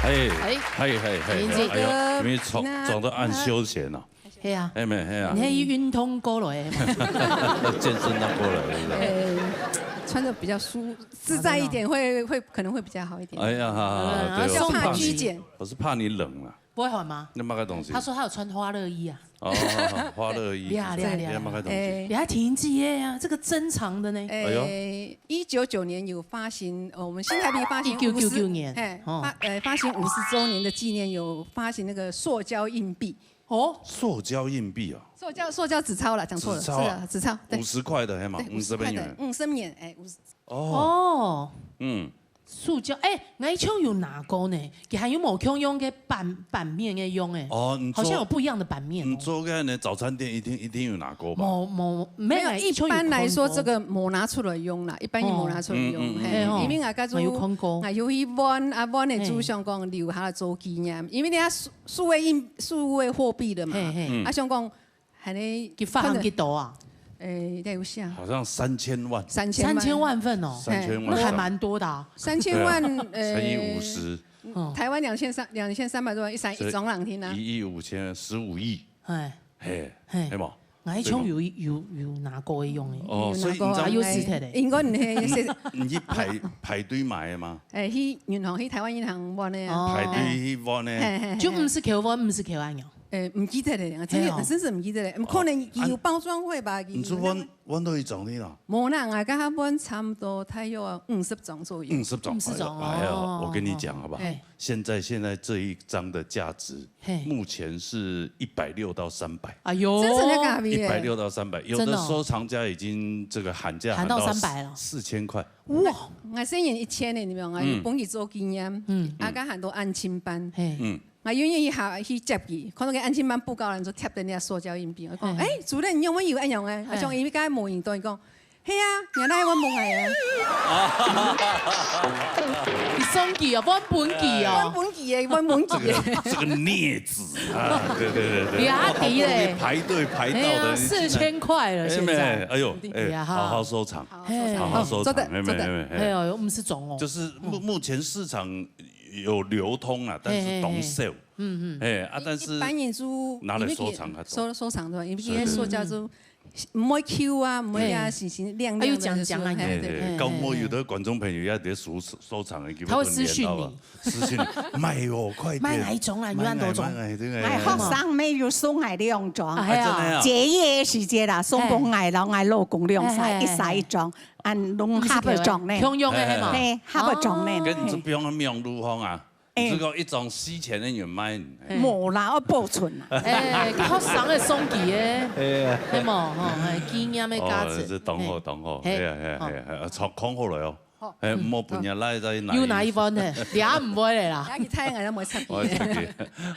嘿，哎，嘿，嘿，嘿，林姐。哎呦，因為裝，那，裝得恁休閒啊。係啊。哎，沒，哎呀。你係運動過來个。健身到過來个，是吧？哎，穿得比較舒，自在一點，會，會，可能會比較好一點。哎呀，對，我是怕你，我是怕你冷啊。不會寒嗎？那麼个東西。他說他有穿花熱衣啊。哦，花熱衣。厲害，厲害，厲害。那麼个東西。哎。你還挺幾頁啊？這個珍藏的呢。哎呦。哎，一九九年有發行，呃，我們新台幣發行一九九九年，五十，哎，哦。發，呃，發行五十週年的紀念，有發行那個塑膠硬幣。哦。塑膠硬幣啊？塑膠，塑膠紙鈔啦，講錯了，紙鈔啊。是啊，紙鈔，對。五十塊的，係嘛？對，五十塊的，五十元。五十元，哎，五十。哦。哦。嗯。塑膠，哎，𠊎以前有拿過呢，佢還有無共樣个版，版面个樣哎。哦，你做，好像有不一樣的版面哦。你做个呢，早餐店一定，一定有拿過吧？無，無，沒有，沒有，一般來說，這個無拿出來用啦，一般也無拿出來用，哦。嘿，嗯，嗯，嗯。因為𠊎家族，𠊎有看過。𠊎有去問，啊，問个主，嘿。想講留下來做紀念，因為你看數，數位硬，數位貨幣的嘛，嘿，嘿。嗯。啊，想講，還得，佢發行幾多啊？可能，誒，該有寫。好像三千萬。三千萬。三千萬份哦。三千萬張。那還蠻多的啊。三千萬，對啊，呃，乘以五十。嗯，台灣兩千三，兩千三百多萬，一三一張人聽啊。一億五千，十五億。哎。嘿，嘿。係無？𠊎以前有，有，有拿過个用个。哦，有拿過啊。所以你知道，啊，有時特的。應該你係，你，你去排，排隊買的嗎？哎，去銀行，去台灣銀行換的啊。哦。排隊去換的。嘿，嘿，嘿。就五十箍換，五十箍恁樣。 誒，毋記得咧，真係，係哦。真係毋記得咧。可能佢有包裝會吧，佢有那個，你就換，換到一張的啦。無啦，𠊎跟佢換差不多，大約五十張左右。五十張，五十張，哎呀，哎呀，哦，我跟你講好不好？嘿。現在，現在這一張的價值，嘿。目前是一百六到三百。哎喲。真係那個價位耶。一百六到三百，有的收藏家已經這個喊價喊到，喊到三百了。四千塊。哇。𠊎，𠊎先用一千的，你知道嗎？嗯。有幫佢做紀念，嗯。啊，佢喊到安親班。嘿。嗯。 𠊎遠遠一下去接佢，看到該安親班布告欄就貼等該塑膠硬幣，𠊎講：「嘿。哎，主任，你有無有恁樣个？」嘿。啊，像因為該無人對，講：係啊，原來係阮問𠊎个。你送佢哦，阮分佢哦。阮分佢个，阮分佢个。這個，這個鑷子啊，對對對對，你阿弟嘞？我好不容易排隊排到的，哎呀，你竟然，四千塊了，哎，現在。妹，哎呦，哎，哎呀，好好收藏，好，哎，好好收藏，做得，妹妹，做得。妹妹，哎。哎呦，毋係總哦。就是目，嗯。目前市場有流通啊，但是當少。嘿，嘿，嘿。嗯，嗯。哎，啊，但是一般人就拿來收藏啊，因為收，收藏的嘛，因為，對，對，對。塑膠就 毋會Q啊，毋會啊，嘿。是，是，亮亮的，啊，又講講啊，就是，嘿，對。嘿，嘿，嘿，搞不好有的觀眾朋友也在收，收藏的，他會私訊你。私訊你，買哦，快點。買哪一種啊？有恁多種。買哪，買哪，對，哎，哎，哎。買學生妹有送𠊎兩張。啊，係啊。啊，真的啊？節日个時節啦，送分𠊎，嘿。然後𠊎老公兩儕，嘿，嘿，嘿。一儕一張，恁樣合一張呢。共樣个係嘛？嘿，合一張呢。哦。跟你這不用網路方啊。 哎。你這個一張四千个銀買呢？哎。無啦，愛保存啦。哎，學生个送佢个，哎呀。係無？吼，哎，紀念个價值。哦，這當好，哎。當好。嘿。哎呀，哎呀，哦。哎呀，哎呀，藏，藏好了哦。好。哎，嗯，毋好分人來再拿。又拿一分呢，你也毋會了啦。哎，你太太都無插佢。我插佢。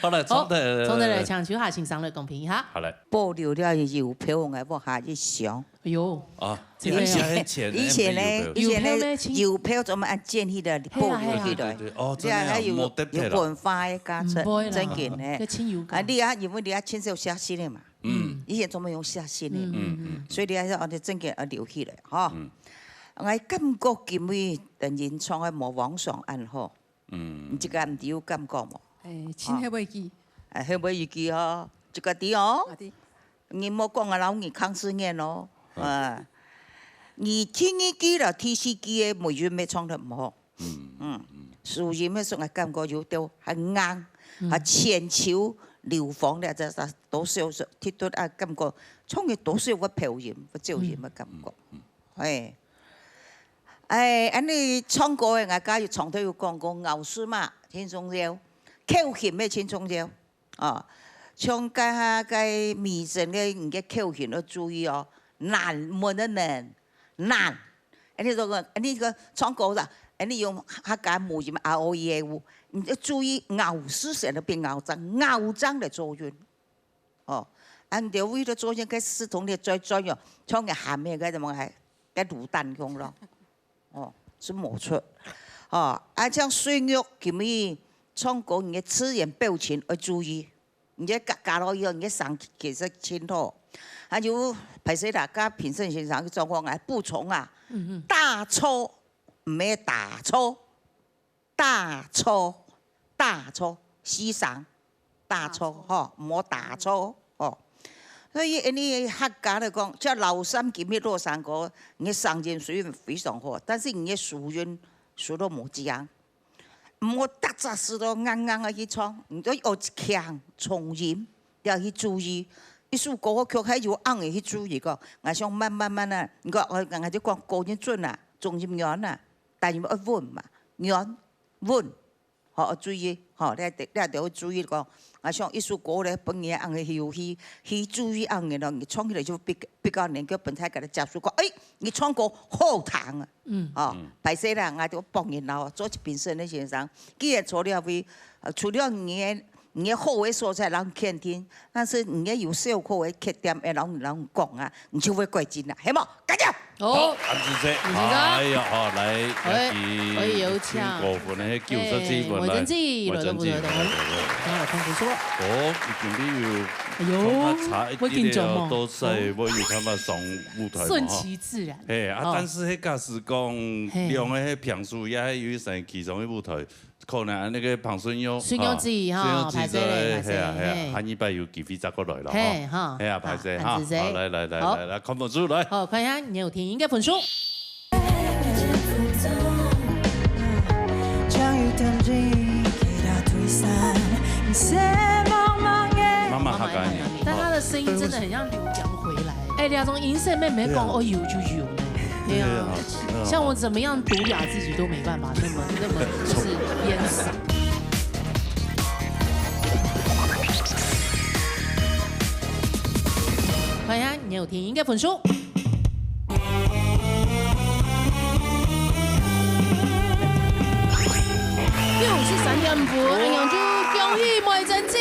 好，來，好，重頭，重頭來，請秋霞先生來公平一下。好，來。保留了郵票，𠊎屋下一箱。 哎喲，啊，這個哦。以前，以前呢，以前呢，郵票咩？郵票專門恁剪起來，係啊，保留起來。係啊。對，對，對，哦，真的啊，你看，還有，無得退了。有文化的價值，毋會啦，真的呢。這親友感。啊，你啊，因為你啊，親手寫信的嘛。嗯。以前專門用寫信的。嗯，嗯，嗯。所以你還是按照真的要留起來，哈。嗯。𠊎感覺今日等人唱的模仿上恁好。嗯。你這個毋知有感覺無？哎，親，啊。後尾記。哎，後尾一句哦，這個知哦。啊，對。 你莫講啊，摎你康世燕哦，嗯。啊，你第二句了，第四句个尾韻乜唱得毋好。嗯，嗯，嗯。收音个時候，𠊎感覺有兜還硬，嗯。還淺秋流芳了，這，這多少是，聽著啊，感覺唱个多少有鼻音，有走音个感覺。嗯，嗯，嗯。哎，哎，恁呢唱歌个，𠊎家有從頭有講過，咬字嘛，盡重要，口型乜盡重要。 哦，像該下該美珍个，你个口型要注意哦，難，問个難，難。恁呢个，恁呢个唱歌啦，恁呢用客家母音R O E A U，你要注意咬字先，變咬章，咬章來做韻。哦，恁呢為了做韻，該系統裡再轉用，像个下面該什麼，該滷蛋用咯。 哦，係無錯。哦，啊，像水玉今日唱歌，你个字眼表情要注意，你个加，加落去，你个聲其實清楚。還有，歹勢啦，佮評審先生去狀況來補充啊。嗯，嗯。大錯，毋係打錯，大錯，大錯，犧牲。 打錯，吼，莫打錯，吼。所以，恁呢客家來講，像老三今日落山歌，你个聲音雖然非常好，但是你个收音收到無正。毋好逐隻字都硬硬个去唱，你都要強重音，要去注意。一首歌曲還有硬个去注意个，𠊎想慢慢慢啊，你看，𠊎，𠊎就講高音準啊，中音軟啊，低音要穩嘛，軟，穩。 吼，注意，吼，你，你就要注意講，啊，像一首歌咧，分人恁个去，去，去注意恁个咯，你唱起來就比，比較能夠分大家來接受講，哎，你唱歌好聽啊。嗯。哦，嗯。歹勢啦，𠊎就幫人咯，做一評審个先生，既然坐了位，呃，除了你个，你个好个所在，人肯定，但是你个有小可个缺點，會人，人講啊，你就會改進啦，係無？加油！ 好，好，恁仔細。有請。哎呀，好，來，哎，來，可以有請。聽過分个九十七分，哎，來，莫真子，莫真子，莫真子，來，來，來。來，來，來，來。哦，已經有，哎喲，差一點點哦，我緊張哦。都在，我有辦法上舞台嘛，順其自然。哈。嘿，啊，哦。但是彼假使講，嘿。兩个彼平時也有一些其中的舞台， 可能恁呢个彭順玉，順玉姊，哈，順玉姊歹勢咧，歹勢，係啊，係啊，嘿。下一擺有機會再過來咯，嘿，哈。哈。係啊，歹勢，哈。恁仔細。好，來，來，來，好。來，來，看分數，來。好，看一下你有聽音樂分數。媽媽客家人。但她的聲音真的很像劉洋回來。哎，這種音色妹妹講，對啊。哦，有就有呢。對啊。對啊。 像我怎麼樣毒啞自己都沒辦法，那麼，那麼就是淹死。看一下你有聽音樂分數。六十三點五分，恁樣就恭喜莫真子，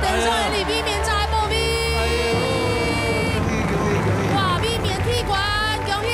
登上了李碧明在報名。哎呦，恭喜，恭喜，恭喜。哇，碧明第一關，恭喜！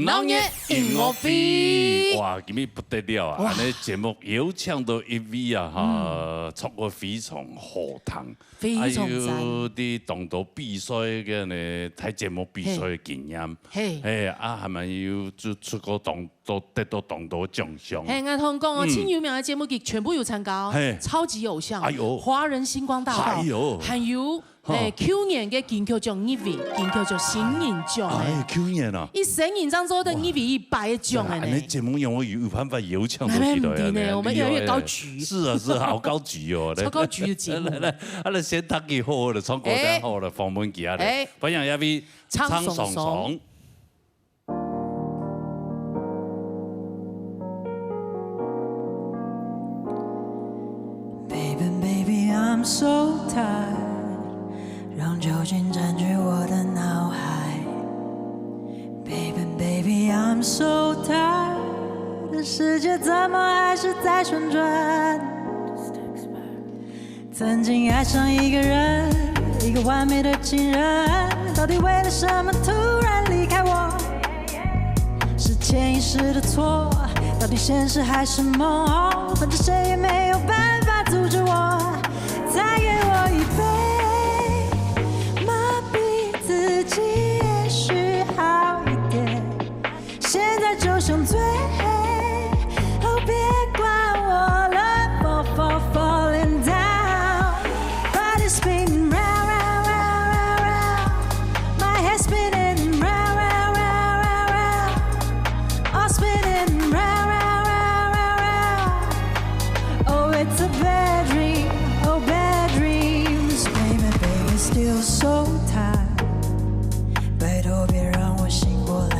鬧熱音樂會。哇，今日不得了啊！哇。恁呢節目有請到一位啊，哈，嗯。唱歌非常好聽，非常讚。還有在當多比賽个呢，大節目比賽个經驗。嘿。嘿。嘿，啊，還蠻有就出過當多，得到當多獎項。嘿，𠊎同你講哦，嗯。盡有名个節目，佢全部有參加哦。嘿。超級偶像，哎喲。華人星光大道，哎喲。還有 吼。哎，舊年个金曲獎入圍，金曲獎新人獎哎。哎，舊年啊。佢新人獎做得入圍一擺个獎个呢。哇，恁呢節目仰會有辦法邀請到佢來啊？哎，毋知呢，我們越來越高級。厲害欸。是啊，是啊，好高級哦。超高級的節目。來，來，來，啊，來先聽佢好好的唱歌，哎。等下好好的訪問佢啊。哎。歡迎這位張爽爽。 Baby, baby, I'm so tired，让酒精占据我的脑海。Baby, baby, I'm so tired，这世界怎么还是在旋转？曾经爱上一个人，一个完美的情人，到底为了什么突然离开我？是潜意识的错，到底现实还是梦？反正谁也没有办法阻止我。再给我一杯，麻痹自己，也许好一点。 现在就想醉，哦，别管我了，fall, fall, falling down。Body's spinning round, round, round, round, round. My head's spinning round, round, round, round, round. All spinning round, round, round, round, round. Oh, it's a bad dream, oh, bad dreams. Baby, baby, still so tired. 拜托别让我醒过来。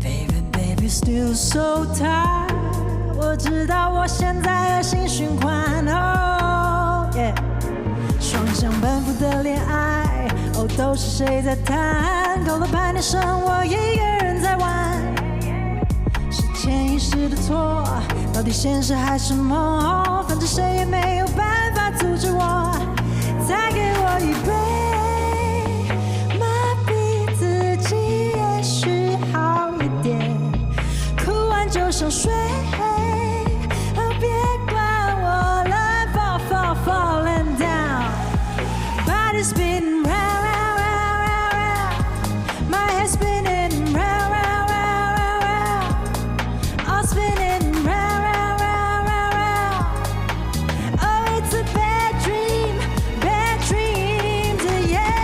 Baby, baby, still so tired。我知道我现在恶性循环。Oh, yeah。双向奔赴的恋爱，哦，都是谁在谈？搞了半天剩我一个人在玩。是潜意识的错，到底现实还是梦？反正谁也没有办法阻止我。 再给我一杯，麻痹自己，也许好一点。哭完就想睡，哦，别管我了，fall, fall, falling down。Body's spinning round, round, round, round, round. My head's spinning round, round, round, round, round. All spinning round, round, round, round, round. Oh, it's a bad dream, bad dreams, yeah.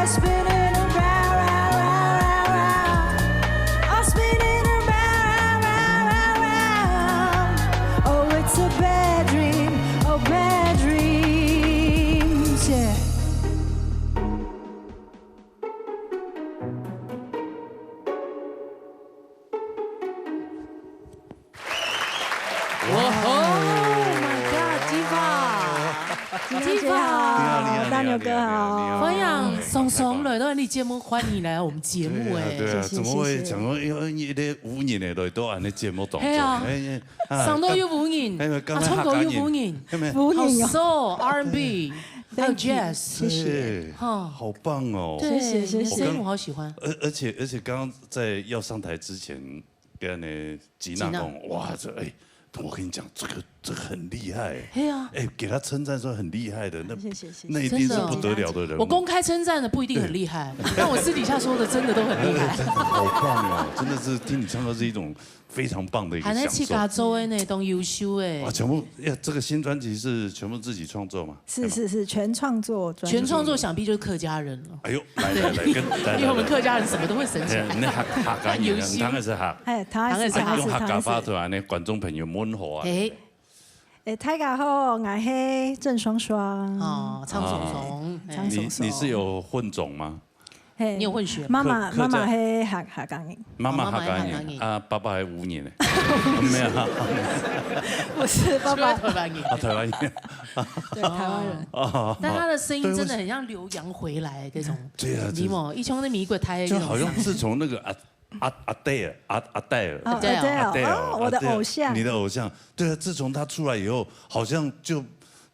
Spinning around, round, round, round, round. Oh, spinning around, round, round, round, round. Oh, it's a bad dream, oh, bad dreams, yeah. 哇哦，Oh my God，Diva，Diva，你好，你好，大牛哥好，欢迎爽爽来到你节目，欢迎来到我们节目哎。对啊，谢谢怎么会谢谢想说，哎，一个五年的来到俺的节目当中，系啊哎，上到有五人，哎，刚啊，唱歌有五人，有没有？五年哦，好 soul R&B，还有 Thank you， jazz，谢谢。哎，好棒哦！对，谢谢谢谢你的声音我好喜欢。而而且而且，刚刚在要上台之前，跟呢吉娜吉娜讲，哇，这哎，我跟你讲，这个这个很厉害。对啊，哎，给他称赞说很厉害的，那谢谢谢谢那一定是不得了的人物。我公开称赞的不一定很厉害，但我私底下说的真的都很厉害。好棒哦！真的是听你唱歌是一种非常棒的一个享受。还在自家做的呢，当优秀哎啊，。全部呀，这个新专辑是全部自己创作吗？是是是，全创作专辑。全创作想必就是客家人了，哎呦，来来来，跟来来来，因为我们客家人什么都会省起来。哎，那客客家人，有心当然是客。哎，他是当然是啊，他是用客家话他是。出来呢，观众朋友问好啊。哎，哎，大家好，我是郑双双。哦，唱爽爽，哎唱爽你你是有混种吗？嘿你有混血吗？妈妈客客家妈妈是客客家人，妈妈哦妈妈客家人客家人啊，爸爸还五年呢，没有啊，不是爸爸台湾人。啊，台湾人对台湾人。啊，但他的声音真的很像留洋回来那种，对啊，你某一腔的米国台就好像自从那个阿阿阿黛尔阿阿黛尔哦，对啊对阿黛尔哦，我的阿黛尔偶像你。的偶像，对啊，自从他出来以后，好像就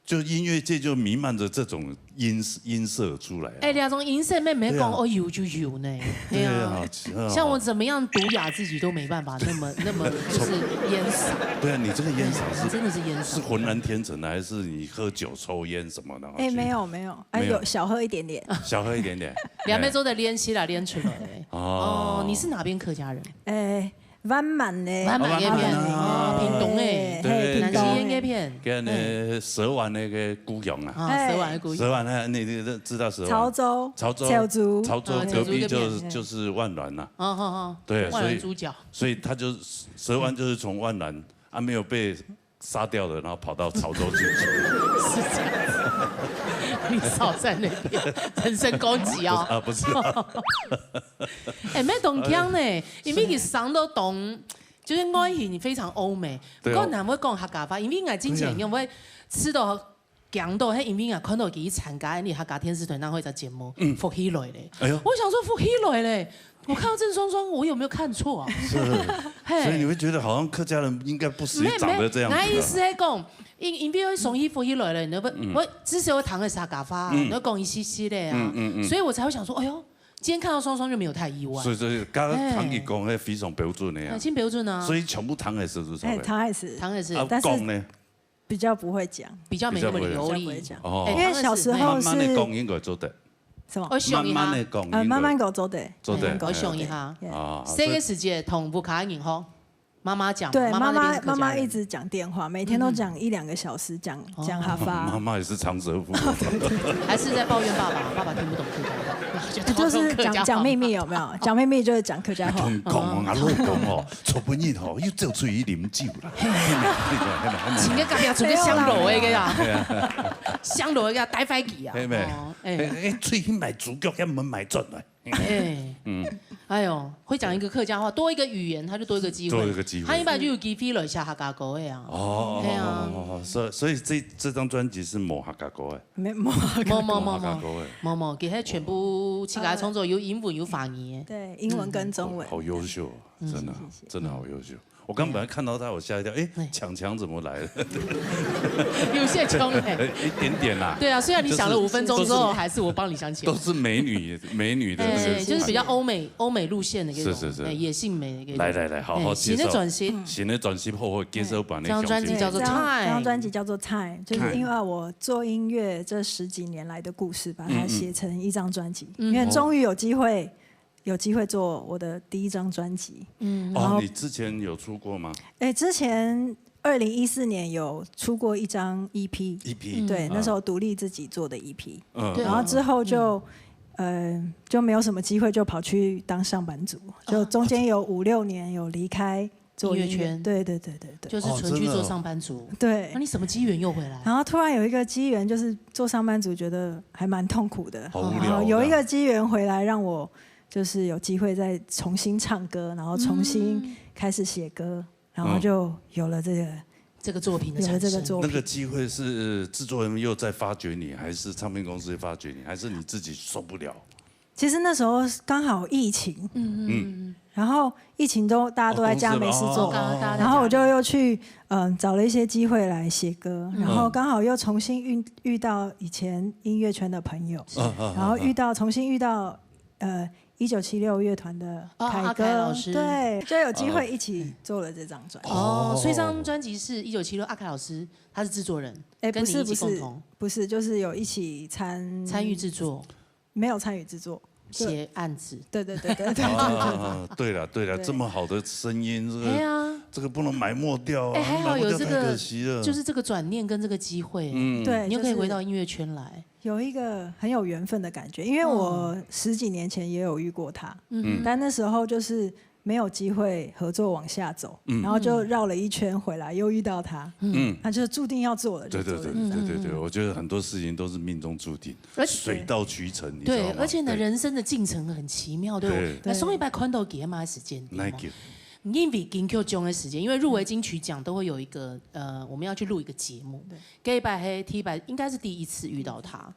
就音乐界就弥漫着这种音音色出来啊。哎，两种音色妹妹讲，对啊哦，有就有呢。对对啊啊，是啊像我怎么样毒哑自己都没办法那么那么就是烟嗓，对啊，你这个烟嗓是真的是烟嗓。是浑然天成的，还是你喝酒抽烟什么的？哎，没有没有，哎，没有有小喝一点点。小喝一点点。两边都在练习啦，练出来的。哦哦，你是哪边客家人？哎，万巒嘞，万巒那片万巒啊哦，屏东哎，对嘿，屏东南溪烟那哎。片。跟那蛇丸那个故乡啊，啊，哎蛇丸的故乡。蛇丸那你你知道蛇丸？潮州，潮州潮州潮州啊隔壁就潮州这片是就是万巒呐。哦，好好，对，万所以巒猪脚。所以他就蛇丸就是从万巒啊没有被杀掉的，然后跑到潮州去。你少在那边人身攻击哦。啊，不是啊，哎，蛮同腔呢，因为佢生到东，就是外形非常欧美，不对哦过难会讲客家话，因为我之前对啊因为吃到讲到，嘿，因为啊看到佢参加你客家电视台那会个节目，福气来嘞。哎呦我想说福气来嘞，我看到郑双双，我有没有看错啊？是，嘿所以你会觉得好像客家人应该不时没长得这样子的。那意思是讲，因因为上去福气来了，你不，我至少有谈个客家话，嗯你要讲一些些的啊嗯嗯，嗯所以我才会想说，哎呦，今天看到双双就没有太意外所。以这是刚刚哎唐吉讲的非常标准的呀哎，，真标准啊，所以全部唐也是不是？哎，唐也是，唐也是啊但是讲呢，比较不会讲，比较没那么流利比较不会。讲哦因为小时候慢慢的讲是应该做得，什么？我想一下，慢慢的讲，呃，慢慢讲做得，做得慢慢讲做得做得。哈，对这个时节同屋下个人吼，妈妈讲，对，妈妈妈妈那边是客家人妈妈一直讲电话，每天都讲一两个小时，讲讲哈妈发。妈也是长舌妇，还是在抱怨爸爸，爸爸听不懂客家话，就就是讲讲秘密有没有？讲秘密就是讲客家话。同讲啊，老公哦，昨晡日吼又走出去啉酒啦。请个隔壁出去香炉的个呀，香炉的个呀，呆飞机啊，嘿没？哦哎哎，出去买猪脚，要门买转来。哎，嗯，哎呦，会讲一个客家话，多一个语言，他就多一个机会，多一个机会他一般就有机会来写客家歌的啊。哦对啊哦，所以所以这这张专辑是无客家歌的，没没，没没没无客家歌的。没没，其实全部自家创作有英文有法语的。对，英文跟中文。好优秀啊，真的真的好优秀。我刚本来看到他，我吓一跳，哎，强强怎么来了？有些穷嘞。一点点啦。对啊，虽然你想了五分钟之后，就是还是我帮你想起来都。是美女美女的那哎，个，就是比较欧美欧美路线的那种，是是是哎，野性美的那种。来来来，好好哎介绍。新的专辑，新的专辑好好介绍吧，这张专辑叫做这张 Time 这张专辑叫做《Time》，就是 Time 因为我做音乐这十几年来的故事，把它嗯嗯写成一张专辑。因为终于有机会，有机会做我的第一张专辑。嗯，哦，你之前有出过吗哎，之前二零一四年有出过一张 EP， ？EP，对，嗯那时候独立自己做的 EP，嗯对然后之后就呃就没有什么机会，就跑去当上班族，就中间有五六年有离开做音乐，音乐圈对对对对对，就是纯去做上班族。对那。你什么机缘又回来？然后突然有一个机缘，就是做上班族觉得还蛮痛苦的，好无聊然后有一个机缘回来，让我就是有机会再重新唱歌，然后重新开始写歌，然后就有了这个这个作品的有了产生。这个作品。那个机会是制作人又在发掘你，还是唱片公司发掘你，还是你自己受不了？其实那时候刚好疫情，嗯嗯，然后疫情都大家都在家没事做，哦大家然后我就又去嗯找了一些机会来写歌，然后刚好又重新遇遇到以前音乐圈的朋友，嗯嗯然后遇到重新遇到呃一九七六乐团的哦凯哥，阿凯老师对，就有机会一起做了这张专辑。哦，所以这张专辑是一九七六阿凯老师，他是制作人，哎，跟你不是不是一起共同不是，就是有一起参参与制作、没有参与制作，写案子。对对对对对，啊，对了对了，对这么好的声音，这个哎呀，这个不能埋没掉啊，哎，还好有这埋没掉太个可惜了。就是这个转念跟这个机会，嗯，对，你又可以就是回到音乐圈来。有一个很有缘分的感觉，因为我十几年前也有遇过他，嗯但那时候就是没有机会合作往下走，然后就绕了一圈回来又遇到他，嗯，那就注定要做了，就对对做了对对对对，我觉得很多事情都是命中注定，而水到渠成，你知道吗？，对而且呢，人生的进程很奇妙，对不对？对那上一拜看到佢嘛时间点嘛，那个因为金曲奖的时间，因为入围金曲奖都会有一个呃，我们要去录一个节目。这一拜黑 T 拜应该是第一次遇到他，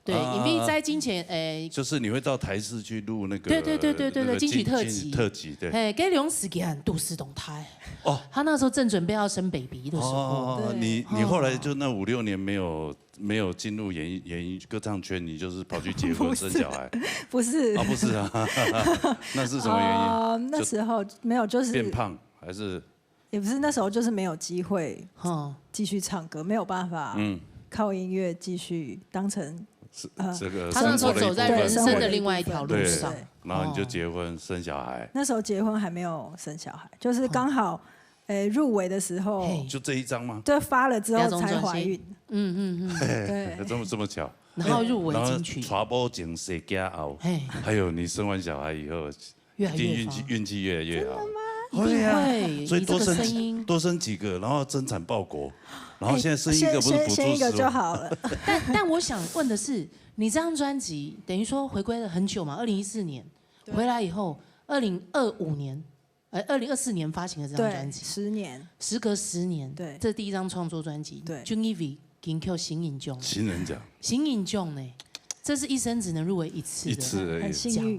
对，啊，因为在金曲，诶，就是你会到台视去录那个，对，对，对，对，对，那个金，金曲特辑。金曲特辑，对。嘿，該兩時間肚屎當大。哦。他那時候正準備要生baby的時候。哦，對。你，你後來就那五六年沒有，沒有進入演藝，演藝歌唱圈，你就是跑去結婚生小孩。不是。不是。啊，不是啊。那是什麼原因？哦，那時候，就没有，就是变胖，还是？也不是，那时候就是没有机会哼。继续唱歌，没有办法嗯。靠音乐继续当成，是，呃，这个他那时候走在人生的另外一条路上。生活的一部分。对，然后你就结婚生小孩。那时候结婚还没有生小孩，就是刚好，呃，入围的时候，嘿。就这一张吗？对，发了之后才怀孕。亚洲专辑。嗯，嗯，嗯。对。这么，这么巧。然后入围金曲。然后娶某前生囝后，嘿。还有你生完小孩以后，越来越发。一定运气，运气越来越好。真的吗？对啊，一定会，所以多生几，你这个声音。多生几个，然后增产报国，然后现在生一个不是不错事吗？哎，先，先，先一个就好了。但，但我想问的是，你这张专辑等于说回归了很久嘛，二零一四年，对。回来以后，二零二五年，呃，二零二四年发行的这张专辑。对，十年。时隔十年，对。这第一张创作专辑，对。就因为金曲新人奖。新人奖。新人奖呢，这是一生只能入围一次的。一次而已。很幸运。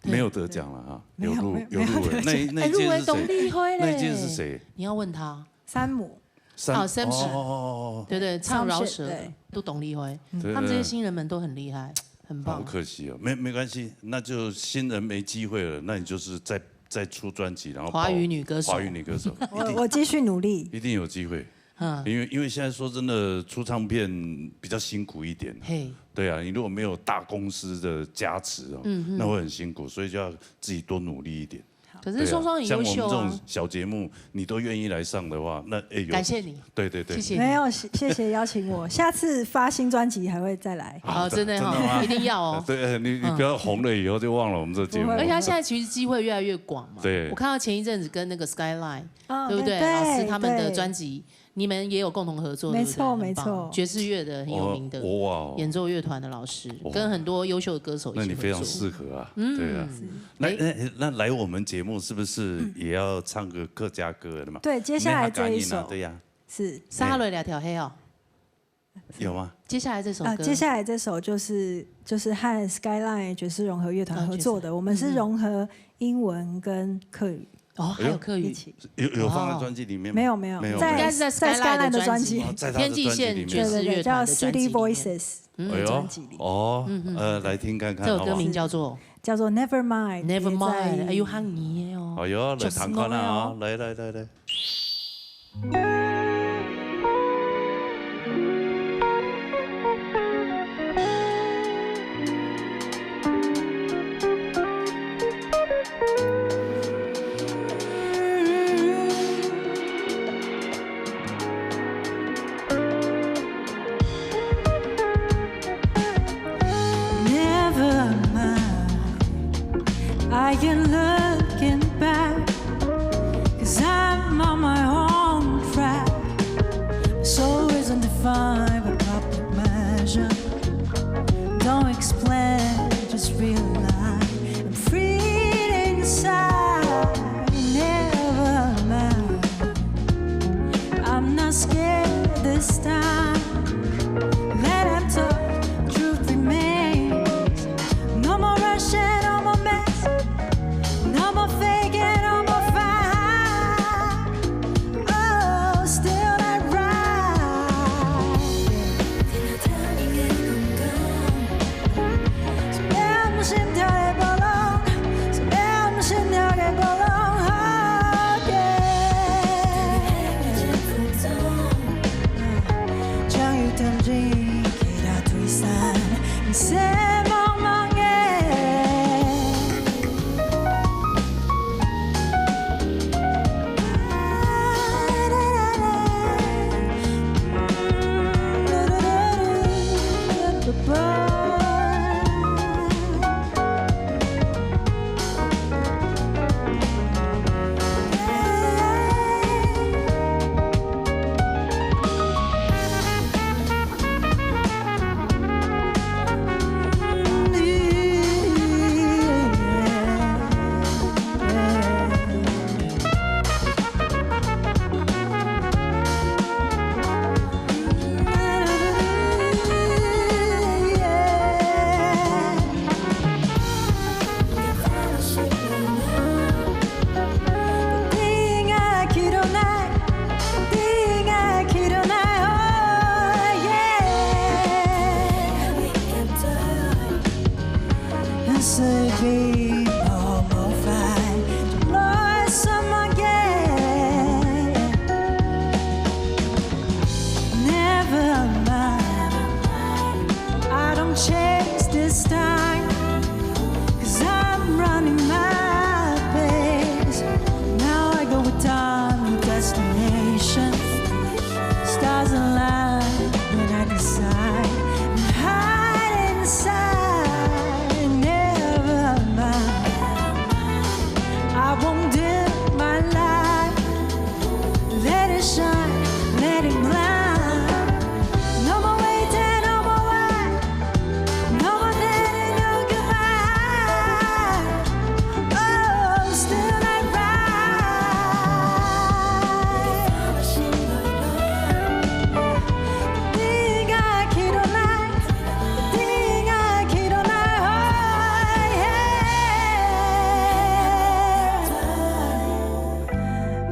对。没有得奖了哈，没有，有入，没有，有入围。没有得奖。那，那一届是谁？哎，入围董立辉嘞。那一届是谁？你要问他。山姆。山，哦，山姆。哦，哦，哦。对，对，唱饶舌的，山姆，对。都董立辉。对。他们这些新人们都很厉害，很棒。好可惜哦，没，没关系，那就新人没机会了，那你就是再，再出专辑，然后华语女歌手。华语女歌手，我，一定，我继续努力。一定有机会。嗯。因为，因为现在说真的，出唱片比较辛苦一点。嘿。对啊，你如果没有大公司的加持哦，嗯，嗯。那会很辛苦，所以就要自己多努力一点。可是双双很优秀啊。对啊，像我们这种小节目，你都愿意来上的话，那，哎，有，感谢你。对，对，对。谢谢你。没有，谢，谢谢邀请我，下次发新专辑还会再来。好，好，真的哈，真的吗？一定要哦。对，你，你不要红了以后就忘了我们这个节目。不会。而且他现在其实机会越来越广嘛。对。我看到前一阵子跟那个Skyline，哦，对不对？对，老师他们的专辑，对。你们也有共同合作，没错，对不对？很棒。没错。爵士乐的很有名的，哦，哇哦。演奏乐团的老师，哇。跟很多优秀的歌手一起合作。那你非常适合啊，嗯。对啊。是。那，哎。那，那来我们节目是不是也要唱个客家歌的嘛？对，接下来这一首。你还敢啊？对呀。是。撒哈雷两条黑哦。有吗？接下来这首歌。啊，接下来这首就是，就是和Skyline爵士融合乐团合作的，啊，爵士。我们是融合英文跟客语。嗯。哦，还有客语。哎呦。一起。有，有放在专辑里面吗？哇哦。没有，没有，没有。在，应该是在在Skyline的专辑。Skyline的专辑。哦，在他的专辑里面。天际线爵士乐团的专辑里面。对，对，对，叫City Voices的专辑里。哎呦，哦，嗯，嗯。呃，来听看看，这首歌名叫做？好不好？叫做Never Mind，Never Mind，也在，哎呦，好听的哦。哎呦，来听看啊，哦，来，来，来，来。Never mind, I ain't looking back, 'cause I'm on my own track.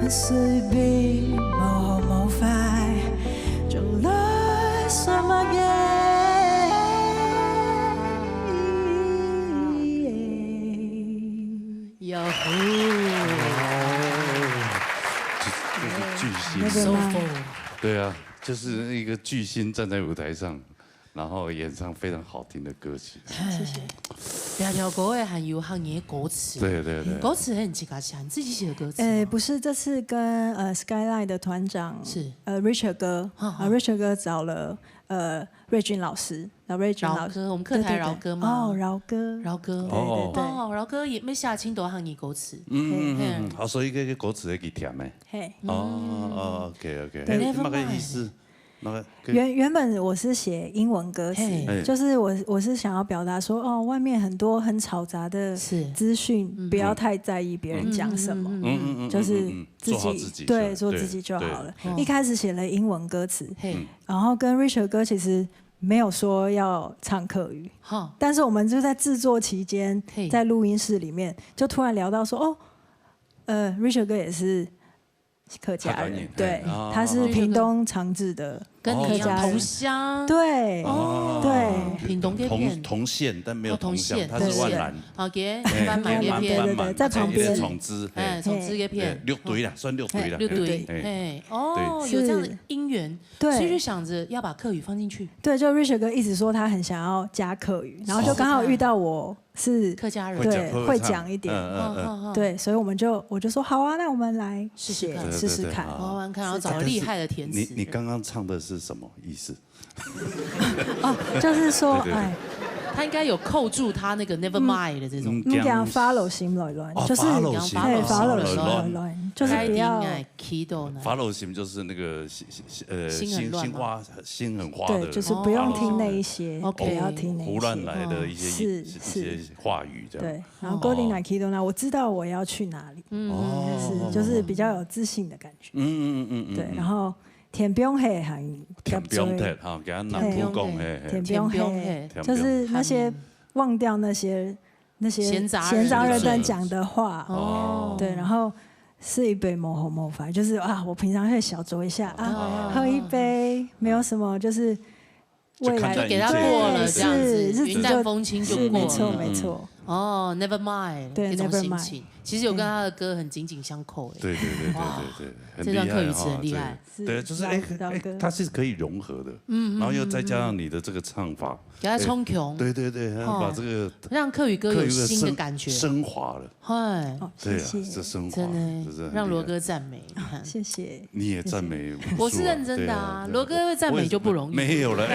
隨便無好無壞，將來算麼个？有。这个巨星， Never mind。对啊，就是一个巨星站在舞台上，然后演唱非常好听的歌曲。谢谢。两条歌诶，还有汉语歌词。对对对，歌词很自家写，你自己写的歌词吗。呃，不是，这次跟呃 Skyline 的团长是呃 Richard 哥，哈哈啊 Richard 哥找了呃瑞君老师，然后瑞君老师，饶哥，我们客台饶哥吗？对对对哦，饶哥，饶哥。对对对，哦，饶哥也没写清楚汉语歌词。嗯嗯嗯，好，所以这个歌词会给填没？嘿，哦哦，OK OK，对哎，那个意思，那个原原本我是写英文歌词，嘿哎就是我我是想要表达说，哦，外面很多很嘈杂的是资讯，不要太在意别人讲什么，嗯嗯嗯，就是嗯嗯自己做好自己对是做自己就好了。对一开始写了英文歌词，嘿，然后跟 Richard 哥其实没有说要唱客语，哈，但是我们就在制作期间嘿，在录音室里面就突然聊到说，哦，呃，Richard 哥也是客家人客家人，对哦，他是屏东长治的跟你一样客家人同乡。对哦对。屏东这片同同县，但没有哦同同乡，县他是万峦。啊，给哎万峦这片对对对，在旁边哎，从之，哎，哎，从之这片对，六堆啦，算六堆啦，六堆，哎，哎，哦，是有这样的因缘，对所以就想着要把客语放进去。对，就 Richard 哥一直说他很想要加客语，然后就刚好遇到我是客家人对会讲会唱会讲一点嗯嗯嗯，嗯嗯，对，所以我们就我就说好啊，那我们来试试看写试试看对对对。好是我们看要找厉害的填词人。你你刚刚唱的是什么意思？哦，就是说，对对对哎，他应该有扣住他那个 never mind 的这种。你讲 follow 心乱乱，哦就是，follow 心哎乱，follow 心乱乱乱，就是不要该听哎，祈祷呢。 follow 型就是那个心心呃心很乱吗心花心很花的，对，就是不用听那一些，哦不要听那一些。胡乱来的一些是一些话语这样。对，然后 Golden Nike 呢，我知道我要去哪里，嗯，哦，是就是比较有自信的感觉。嗯嗯嗯嗯，对，然后田中黑很田中铁哈，给他南部讲嘿嘿，田中黑田中黑，就是那些忘掉那些那些闲杂人闲杂人等讲的话，哦，对，然后是一杯某吼某法，就是啊，我平常会小酌一下啊，喝一杯没有什么，就是未来就给他过了这样子，是日子云淡风轻就过了。是没错没错，哦，never mind，对这种 never 心情，其实有跟他的歌很紧紧相扣哎。对对对对对对，很这段客语厉害哈，词很厉害。对，就是哎哎，它是可以融合的，然后又再加上你的这个唱法，给他充穷，对对对，把这个让客语歌有新的感觉，升华了。嗨，对啊，这升华，真的让罗哥赞美，你看，谢谢，你也赞美，我是认真的啊，罗哥会赞美就不容易。没有了。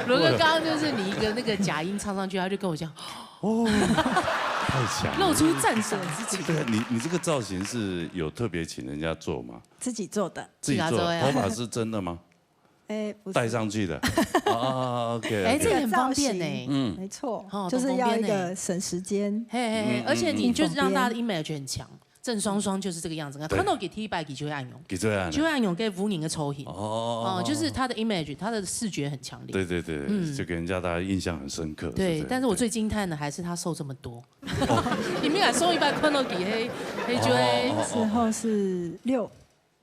罗哥刚刚就是你一个那个假音唱上去，他就跟我讲，哦，太强，露出赞赏之情。对你，你这个造型是有特别请人家做吗？自己做的，自己做，头发是真的吗？哎，不是戴上去的。啊，OK，哎，这也很方便呢。嗯，没错，哦就是要一个省时间。嘿嘿嘿，而且你就是让大家的 image 很强。 郑双双就是这个样子，看到给 T 百 就会按用，给这样，就会按用给五年的抽型。哦哦，就是他的 image，他的视觉很强烈。对对对，就给人家大家印象很深刻。对，但是我最惊叹的还是他瘦这么多。你没敢瘦一百，看到底黑黑就黑。那时候是六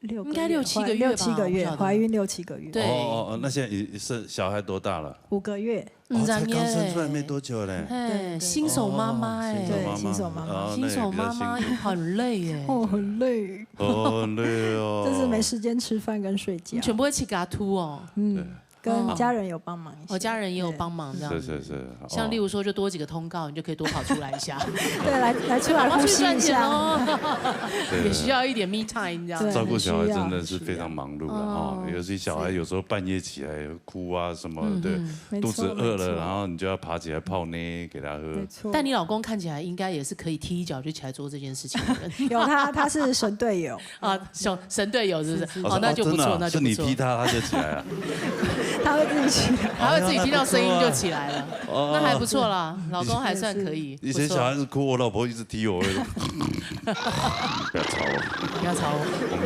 六应该六七个月吧，六七个月，怀孕六七个月。对，哦哦，那现在你是小孩多大了？五个月。哦，才刚生出来没多久嘞。哎，新手妈妈哎，对，新手妈妈，新手妈妈很累耶。哦，很累，哦，累哦，就是没时间吃饭跟睡觉，全部会去给他吐哦。嗯，跟家人有帮忙一些，哦，家人也有帮忙这样。是是是，像例如说，就多几个通告，你就可以多跑出来一下。对，来来出来呼吸一下。也需要一点 me time 这样。照顾小孩真的是非常忙碌了哈，尤其小孩有时候半夜起来哭啊什么的，肚子饿了，然后你就要爬起来泡奶给他喝。没错。但你老公看起来应该也是可以踢一脚就起来做这件事情的人。有他，他是神队友啊，神神队友是不是？哦，那就不错，那就不错。是你踢他，他就起来了。他会自己起来，还会自己听到声音就起来了，那还不错啦，老公还算可以。以前小孩子哭，我老婆一直踢我，不要吵我。不要吵我。我们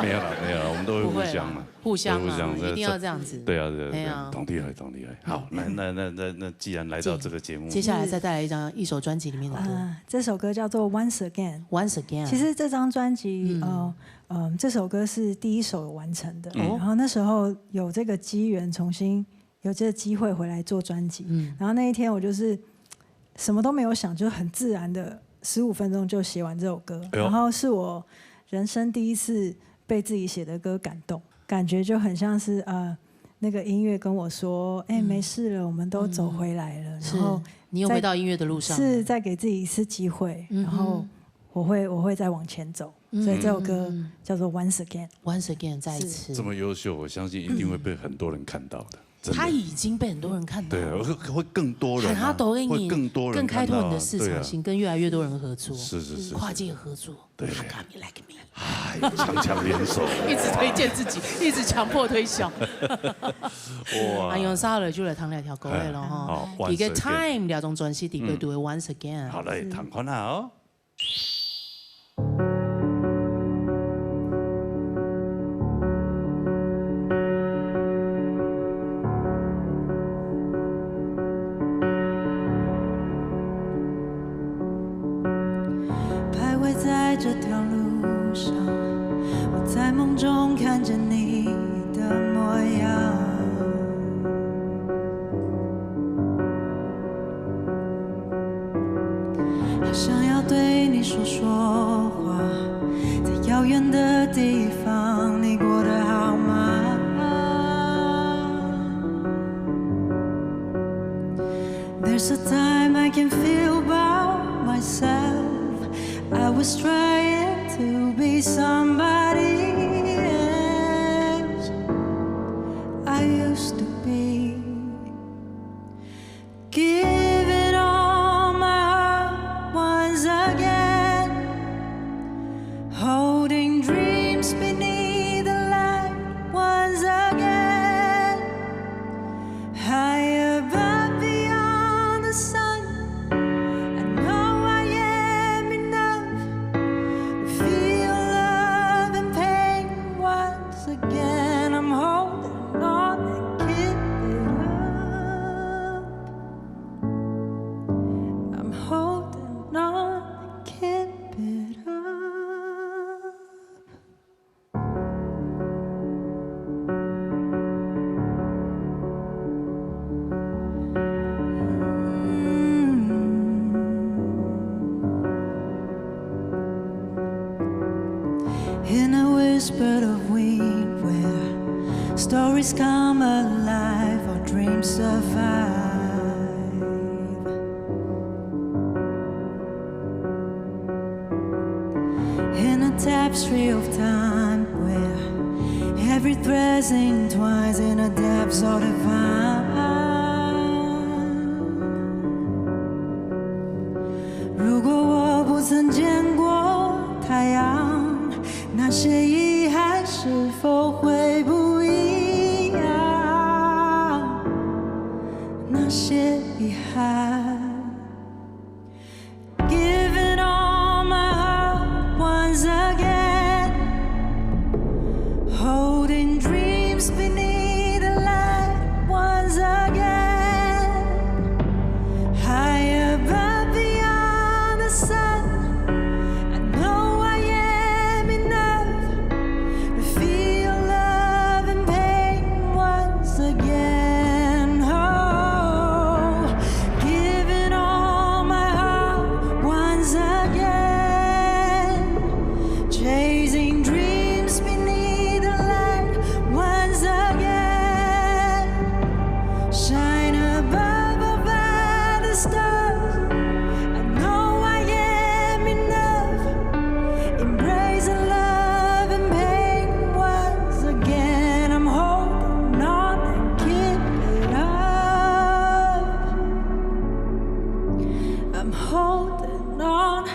没有，没有了，没有了，我们都会互相嘛，不会啦，互相嘛，都互相，一定要这样子。对啊，对啊，对啊，哎呀。同理，同理。好，那，那，那，那，那既然来到这个节目，接下来再带来一张，一首专辑里面的歌。啊，这首歌叫做《Once Again》。《Once Again》。其实这张专辑，嗯。呃，嗯，这首歌是第一首完成的。哦。然后那时候有这个机缘，重新有这个机会回来做专辑。嗯。然后那一天我就是什么都没有想，就很自然的十五分钟就写完这首歌。哎呦。然后是我人生第一次被自己写的歌感动，感觉就很像是，呃，那个音乐跟我说：“哎，嗯。没事了，我们都走回来了。”嗯。然后是，你又回到音乐的路上了。再，是，再给自己一次机会，嗯哼。然后我会，我会再往前走。嗯。所以这首歌叫做《Once Again》。嗯，嗯，嗯。Once Again，再一次。是。这么优秀，我相信一定会被很多人看到的。嗯。真的。他已经被很多人看到了。对啊，会，会更多人啊，还有他抖音会更多人看到啊，更开拓你的市场性，对啊。跟越来越多人合作，是，是，是，是。跨界合作。对。How come you like me？哎，强强联手。一直推荐自己，一直强迫推销。哇。啊，用啥了就来谈两条狗尾了哈。哎，好，一个Once Again。Time，两张专辑里背都有Once Again。嗯。好嘞，谈看啊哦。 徘徊在这条路上，我在梦中看见你的模样。好想要对你说说话，在遥远的地方，你过得好吗？ There's a time I can feel by myself. I was trying to be somebody else. I used to be giving all my heart once again. Holding dreams beneath the light once again. High above beyond the sun, I know I am enough to feel love and pain once again. I'm holding on and keep it up. I'm holding on and keep it up. In a whisper of wind, where stories come alive, our dreams survive. In a tapestry of time where every thread entwines in the depths of the vine. 如果我不曾见过太阳，那些遗憾是否会不一样？那些遗憾。 Giving all my heart once again. Holding dreams beneath the light once again. High above beyond the sun. I know I am enough. Feel love and pain once again. Oh, giving all my heart once again. Chasing dreams beneath the light once again. Shine above all other stars. I know I am enough. Embrace the love and pain once again. I'm holding on and keep it up. I'm holding on.